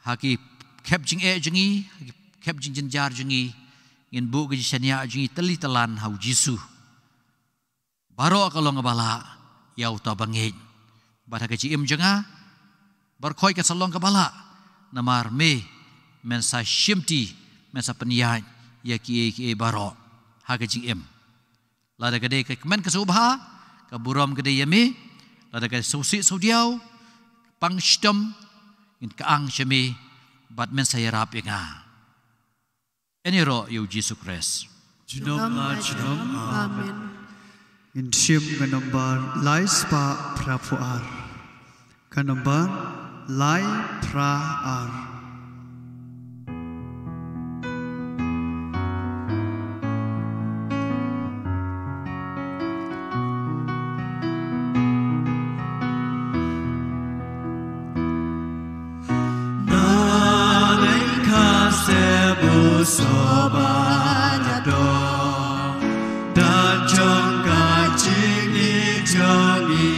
ha ki khep jingeh jong ngi, ha ki khep jingjynjar jong ngi, ngin buh ka jingshaniah jong ngi tylli tyllan ha u Jisu. Baroh ka long kaba lah ïa uta ba ngeit. Bad ha ka jingim jong nga, baroh kan sa long kaba lah, namar me men sa shimti, men sa pynïaid ïa kiei kiei baroh ha ka jingim. Lada ka dei ka kmen ka sngewbha, ka burom ka dei ïa me. Lada ka sngewsih sngewdiaw, pang shitom, ngin kyrshan sha me bad men sa ïarap ïa nga. Yn ïaroh ïa u Jisu Khrist. Junom la junom. Amen. Ngin shim ka nombar lai spah phra phew ar. Ka nombar lai phra ar. Na leng ka se bu so ba da do, da jong ka jingïeit jong ngi.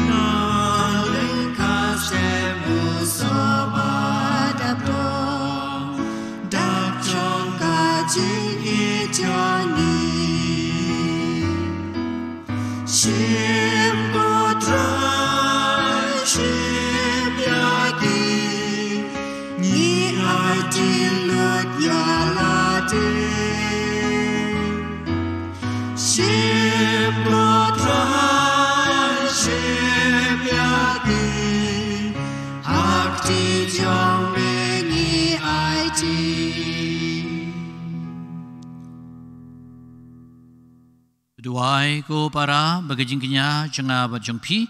Na leng ka se bu so ba da do, da jong ka jingïeit jong ngi. Shim ko Trai, shim ïa ki, ngi aiti lut ïa lade. Shim ko Trai, shim ïa ki, ha kti jong me ngi aiti. Duwai ko para, ba ka jingkñia jong nga bad jong phi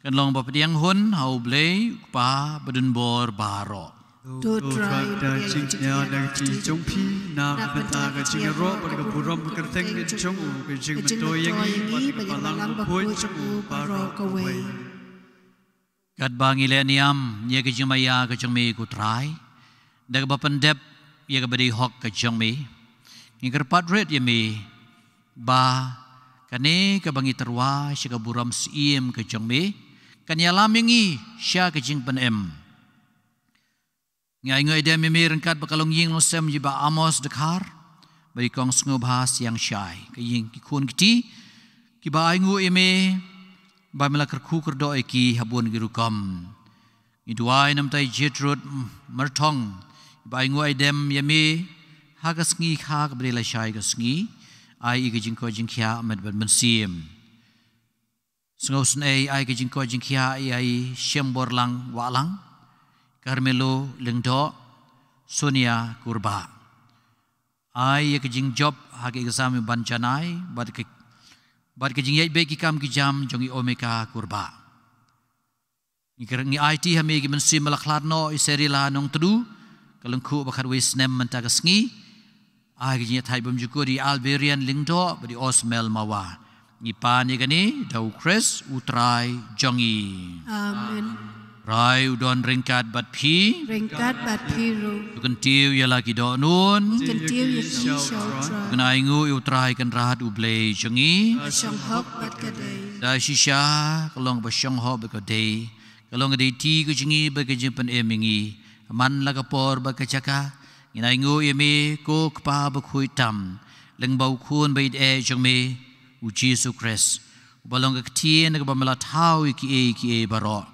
kan long ba pdiang hun ha U Blei U Kpa badonbor baroh. To Trai, da jingkñia da ka kti jong phi, na ka bynta ka jingïaroh bad ka burom ka kyrteng jong u, ka jingmyntoi ïa ngi bad ka balang bakhuid jong u baroh kawei. Katba ngi leh niam ïa ka jingmaïa ka jong me ko Trai, da kaba pyndep ïa kaba dei hok ka jong me, ngi kyrpad rit ïa me ba kane kaba ngi tyrwa sha ka burom syiem ka jong me kan ïalam ïa ngi sha ka jingpynim. Ngi ainguh aidem ïa me ryngkat bad ka longïing longsem jong i Bah Amos Dkhar bad i Kong Sngewbha Siangshai, ka ïing ki khun ki kti kiba ainguh ïa me ba me la kyrkhu kyrdoh ïa ki ha bun ki rukom. Ngi duwai namar i Gertrude Myrthong, iba ainguh aidem ïa me ha ka sngi kha kaba dei lashai ka sngi. Ai ïa ka jingkoit jingkhiah met bad mynsiem. Sngewsynei ai ka jingkoit jingkhiah ïa i Shemborlang Wahlang, Carmelo Lyngdoh, Sonia Kurbah. Ai ïa ka jingjop ha ka exam i Ban Janai bad ka, bad ka jingïaid beit ki kam ki jam jong i Omika Kurbah. Ngi kyrpad, ngi aiti ha me ki mynsiem ba la khlad noh, i Serila Nongtdu, ka lyngkhuh ba khatwei snem mynta ka sngi. Ai ka jingïathait bymjukut ïa i Alberian Lyngdoh bad i Osmel Mawa. Ngi pan ïa kane da u Khrist u Trai jong ngi. Amen. Trai u don ryngkat bad phi. Ryngkat bad phi ruh. To kyntiew ïa la ki dohnud. Ngi kyntiew ïa ki sha u Trai. To kynda ainguh ïa u Trai Kynrad u Blei jong ngi. Ka shong hok bad ka dei. Da shisha ka long ba shong hok bad ka dei. Ka long ka dei ti ka jong ngi bad ka jingpynim ïa ngi. Man la ka por bad ka jaka. Ngin ainguh ïa me ko Kpa bakhuid tam. Lyngba u Khun ba ïeit eh jong me. U Jisu Khrist. Uba long ka ktien kaba me la thaw ïa kiei kiei baroh.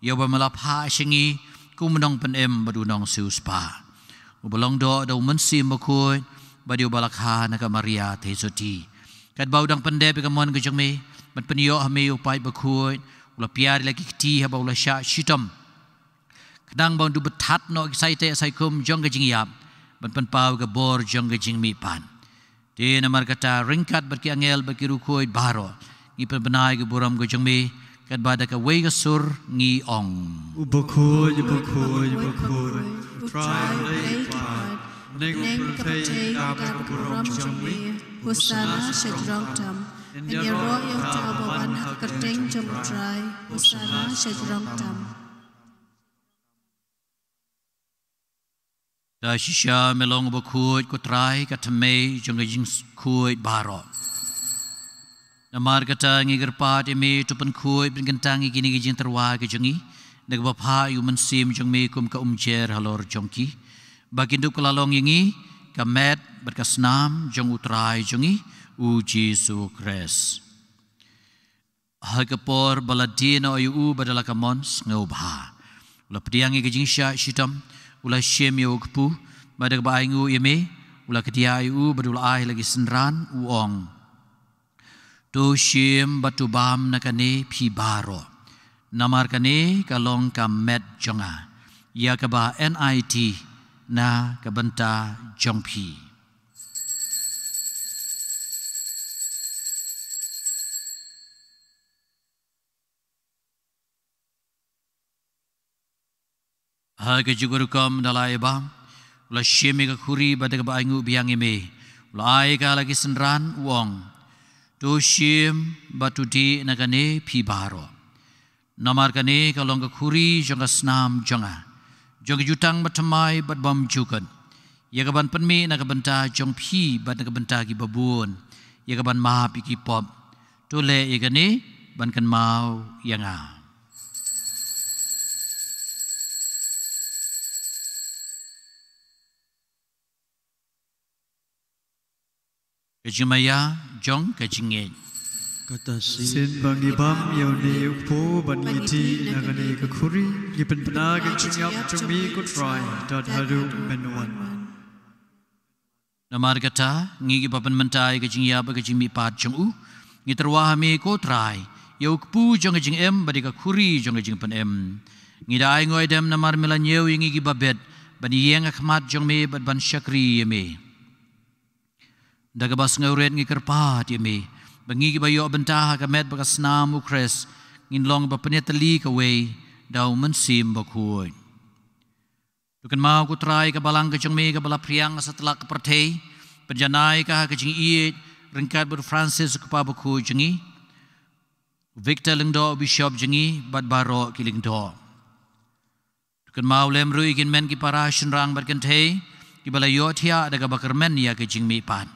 Ïa uba me la phah sha ngi kum u nongpynim bad u nongsiewspah. Uba long doh da u Mynsiem Bakhuid bad ïa uba la kha na ka Maria Theisotti. Katba u dang pyndep ïa ka mon ka jong me, ban pynïoh ha me ïa u paid bakhuid, u la pynïar ïa la ki kti haba u la shah shitom. Khnang ba un dup bthat noh ki saiteh saikhum jong ka jingïap, ban pynpaw ka bor jong ka jingmihpat. Te namar kata ryngkat bad ki angel bad ki riewkhuid baroh, ngi pynbna ïa ka burom ka jong me, katba da kawei ka sur ngi ong. U bakhuid, u bakhuid, u bakhuid, u Trai Blei ki paid, neng ka pyrthei ka dap ka burom jong me. Hosana sha jrong tam. Ïaroh ïa uta uba wan ha ka kyrteng jong u Trai. Hosana sha jrong tam. Da shisha me long bakhuid ko Trai, ka thymmei jong ka jingkhuid baroh. Namar kata ngi kyrpad ïa me to pynkhuid pynkyntang ïa kine ki jingtyrwa ki jong ngi, da kaba phah ïa u Mynsiem jong me kum ka umjer halor jong ki, ba kin dup ka la long ïa ngi ka met bad ka snam jong u Trai jong ngi u Jisu Khrist. Ha ka por ba la die noh ïa u bad da la ka mon sngewbha, u la pdiang ïa ka jingshah shitom, u la shim ïa u kpu, bad da kaba ainguh ïa me, u la kdiah ïa u bad u la ai la ki synran, u ong. To shim bad to bam na kane phi baroh. Namar kane ka long ka met jong nga, ïa kaba nit na ka bynta jong phi. Ha ka juh ka rukom da la ïa bam, u la shim ïa ka khuri bad da kaba ainguh biang ïa me, u la ai ka la ki synran, u ong. To shim bad to dih na kane phi baroh. Namar kane ka long ka khuri jong ka snam jong nga, jong ka jutang bathymmai bad bymjukut, ïa kaban pynmih na ka bynta jong phi bad na ka bynta ki babun, ïa kaban map ïa ki pop. To leh ïa kane ban kynmaw ïa nga. Ka jingmaïa jong ka jingngeit. Kata shisien ba ngi bam ïa une u kpu bad ngi dih na kane ka khuri, ngi pynbna ka jingïap jong me ko Trai, tad haduh men wan. Namar kata, ngi kiba pynmynta ïa ka jingïap bad ka jingmihpat jong u, ngi tyrwa ha me ko Trai, ïa u kpu jong ka jingim bad ïa ka khuri jong ka jingpynim. Ngi da ai nguh ai dem namar me la ñiew ïa ngi kiba bit ban ïeng ha khmat jong me bad ban shakri ïa me. Da kaba sngewrit ngi kyrpad ïa me ba ngi kiba ïoh bynta ha ka met bad ka snam u Khrist ngin long ba pynïatylli kawei da u Mynsiem Bakhuid. To kynmaw ko Trai ka balang ka jong me kaba la phriang ha satlak ka pyrthei, pynjanai ka ha ka jingïeit ryngkat bad u Francis u kpa bakhuid jong ngi, u Victor Lyngdoh u bishop jong ngi bad baroh ki lyngdoh. To kynmaw lem ruh ïa ki hynmen ki para shynrang bad kynthei kiba la ïohthiah da kaba kyrmen ïa ka jingmihpat.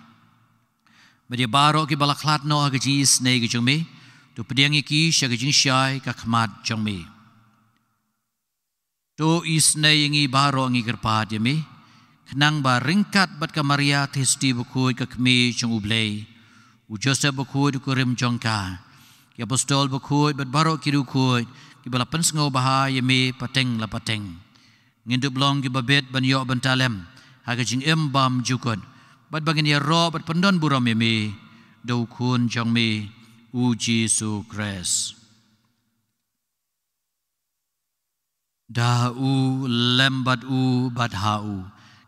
Bad ïa baroh kiba la khlad noh ha ka jingisynei ka jong me, to pdiang ïa ki sha ka jingshai ka khmat jong me. To isynei ïa ngi baroh ngi kyrpad ïa me, khnang ba ryngkat bad ka Maria Theisotti bakhuid ka kmie jong u Blei, u Joseph bakhuid u kurim jong ka, ki apostol bakhuid bad baroh ki riewkhuid kiba la pynsngewbha ïa me pateng la pateng, ngin dup long kiba bit ban ïoh bynta lem ha ka jingim bymjukut, bad ba ngin ïaroh bad pyndon burom ïa me da u Khun jong me u Jisu Khrist. Da u, lem bad u, bad ha u,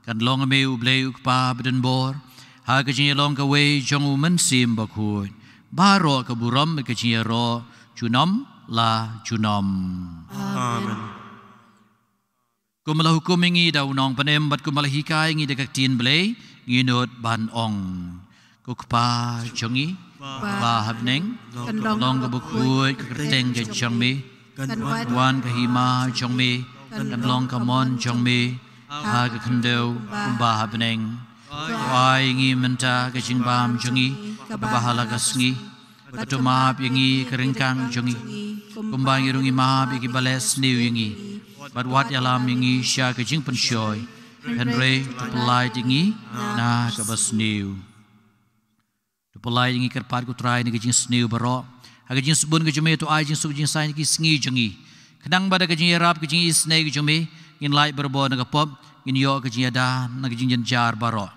kan long ha me u Blei u Kpa badonbor, ha ka jingïalong kawei jong u Mynsiem Bakhuid, baroh ka burom bad ka jingïaroh junom la junom. Amen. Kumba la hukum ïa ngi da u Nongpynim bad kumba la hikai ïa ngi da ka ktien Blei, ngin nud ban ong. Ko Kpa jong ngi ba ha bneng, kan long ka bakhuid ka kyrteng ka jong me, kan wan ka hima jong me, kan long ka mon jong me ha ka khyndew kumba ha bneng. To ai ïa ngi mynta ka jingbam jong ngi kaba ha la ka sngi, bad to map ïa ngi ka ryngkang jong ngi, kumba ngi ruh ngi map ïa kiba leh sniew ïa ngi, bad wat ïalam ïa ngi sha ka jingpynshoi, hynrei to pyllait ïa ngi na kaba sniew. To pyllait ïa ngi kyrpad ko Trai na ka jingsniew baroh, ha ka jingsbun ka jong me to ai jingsuk jingsaiñ ha ki sngi jong ngi, khnang ba da ka jingïarap ka jingisynei ka jong me ngin lait barabor na ka pop, ngin ïoh ka jingïada na ka jingjynjar baroh,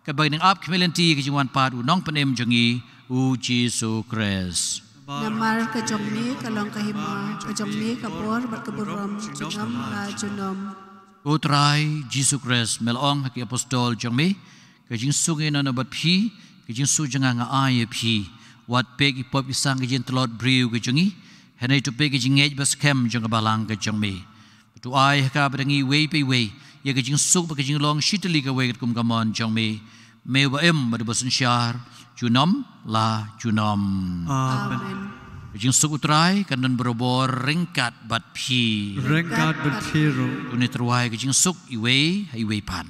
katba ngin ap khmih lynti ka jingwan pat u Nongpynim jong ngi u Jisu Khrist. Namar ka jong me ka long ka hima, ka jong me ka bor bad ka burom junom la junom. Ko Trai Jisu Khrist, me la ong ha ki apostol jong me, ka jingsuk ngi noh noh bad phi, ka jingsuk jong nga nga ai ïa phi. Wat peit ki pop ki sang ka jingtlot briew ka jong ngi, hynrei to peit ka jingngeit ba skhem jong ka balang ka jong me. To ai ha ka ba da ngi iwei pa iwei ïa ka jingsuk bad ka jinglong shi tylli kawei katkum ka mon jong me. Me uba im bad uba synshar junom la junom. Amen. Ka jingsuk u Trai kan don barabor ryngkat bad phi. Ryngkat bad phi ruh. To ngin tyrwa ïa ka jingsuk iwei ha iwei pat.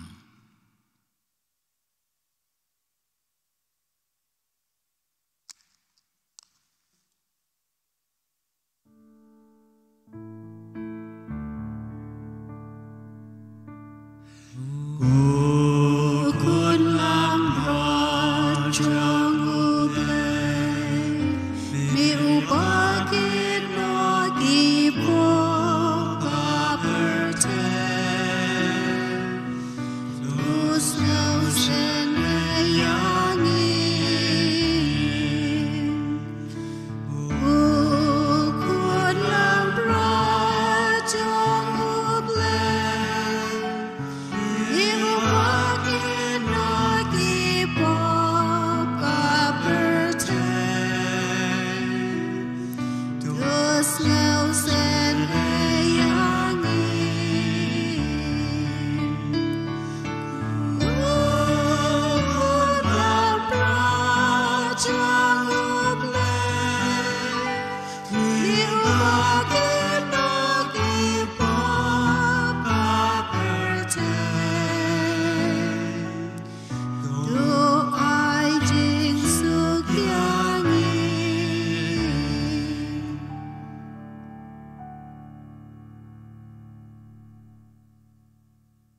Ko Khun Langbrot jong U Blei, me uba kit noh ki pop ka pyrthei, to sngewsynei ïa ngi. Ko Khun Langbrot jong U Blei, me uba kit noh ki pop ka pyrthei, to sngewsynei ïa ngi.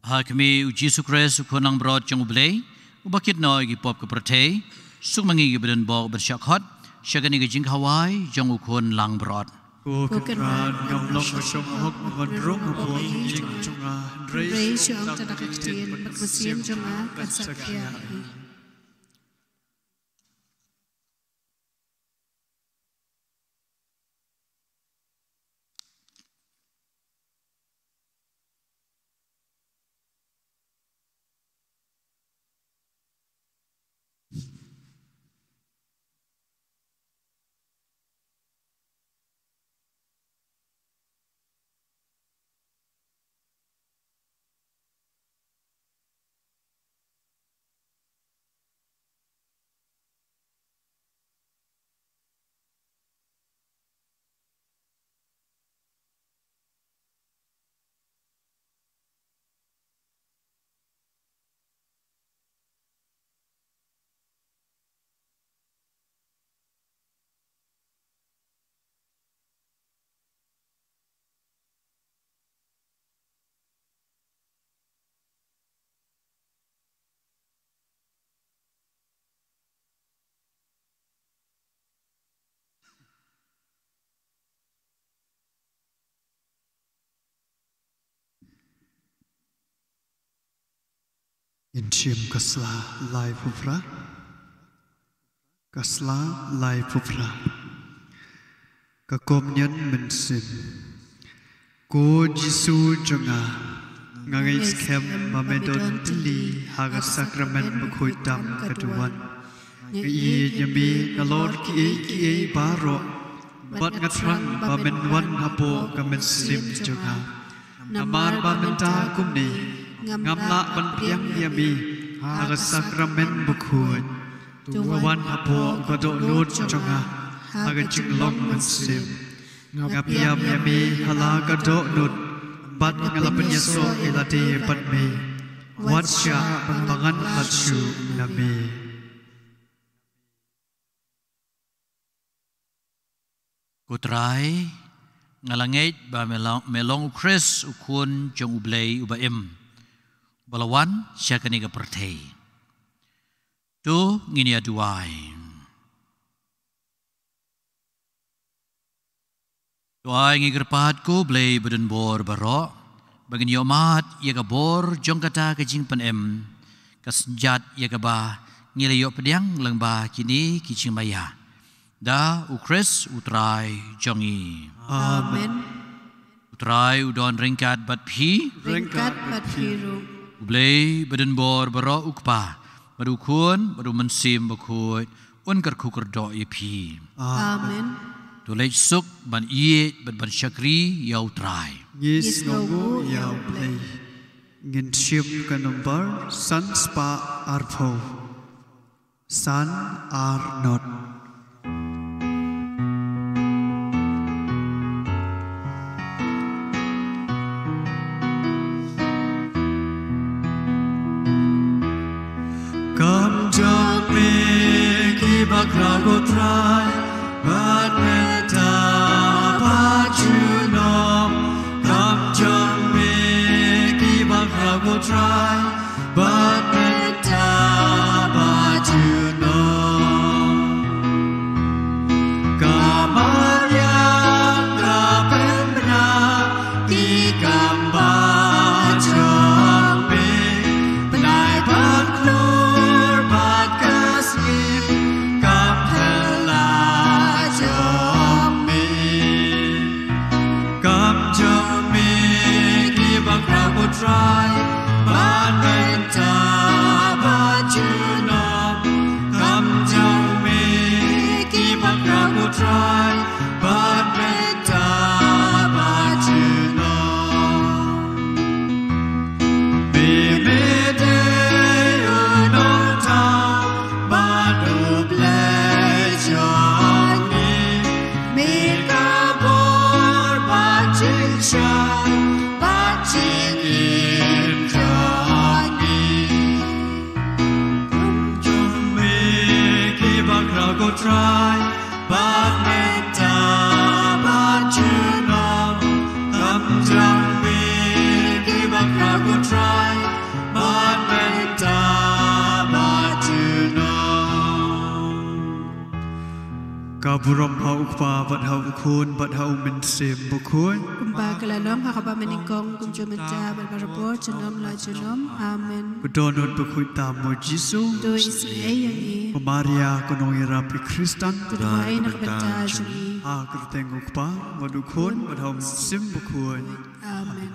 Ha khmih, U Jisu Khrist, U Khun Langbrot jong U Blei, uba kit noh ïa ki pop ka pyrthei, suk ma ngi kiba don bok ban shah khot sha kane ka jingkhawai jong U Khun Langbrot. Ko Kynrad, ngam long ba shong hok ban rung hapoh ki jingim jong nga, hynrei shu ong tang da ka ktien bad ka mynsiem jong nga kan sa thiah. Ngin shim ka sla laiphew phra. Ka sla laiphew phra. Ka Komunion Mynsiem. Ko Jisu jong nga, nga ngeit skhem ba me don tylli ha ka sakramen bakhuid tam ka duwan. Nga ïeit ïa me nalor kiei kiei baroh. Bad nga thrang ba men wan hapoh ka mynsiem jong nga. Namar ba mynta kumne ngam lah ban pdiang ïa me ha ka sakramen bakhuid. To wan hapoh ka dohnud jong nga ha ka jinglong mynsiem. Nga pdiang ïa me ha la ka dohnud bad nga la pynïasoh ïa lade bad me. Wat shah ban ngan khlad shuh na me. Ko Trai, nga la ngeit ba me long, me long u Khrist, u Khun jong U Blei uba im, ba la wan sha kane ka pyrthei. To ngin ïa duwai. To ai ngi kyrpad ko Blei ba don bor baroh, ba ngin ïohmad ïa ka bor jong kata ka jingpynim, ka synjat ïa kaba ngi la ïoh pdiang lyngba kine ki jingmaïa. Da u Khrist u Trai jong ngi. Amen. U Trai u don ryngkat bad phi. Ryngkat bad phi ruh. U Blei ba don bor baroh u Kpa, bad u Khun, bad u Mynsiem Bakhuid, un kyrkhu kyrdoh ïa phi. Amen. To leit suk ban ïeit bad ban shakri ïa u Trai. Ngi sngewnguh ïa u Blei. Ngin shim ka nombar san spah arphew. San ar not. Kam jong me kiba khraw ko Trai, bad mynta bad junom. Kam jong me kiba khraw ko Trai, bad mynta bad junom. Ka Maria ka pynbna ki kam ba jong me, bnai bad klur bad ka sngi kam phylla jong me. Kam jong me kiba khraw ko Trai, bad mynta bad junom. Kam jong me kiba khraw ko Trai, bad mynta bad junom. Me, me dei u nongthaw bad u Blei jong ngi. Me ka bor bad jingshai bad jingim jong ngi. Kam jong me kiba khraw ko Trai, bad mynta bad junom. Kam jong me kiba khraw ko Trai, bad mynta bad junom. Ka burom ha u Kpa bad ha u Khun bad ha u Mynsiem Bakhuid. Kumba ka la long ha kaba nyngkong, kumjuh mynta bad barabor, junom la junom. Amen. Ko dohnud bakhuid tam, mo Jisu. To isynei ïa ngi. Ko Maria ko nongïarap i Khristan. To duwai na ka bynta jong ngi. Ha ka kyrteng u Kpa bad u Khun bad ha u Mynsiem Bakhuid. Amen.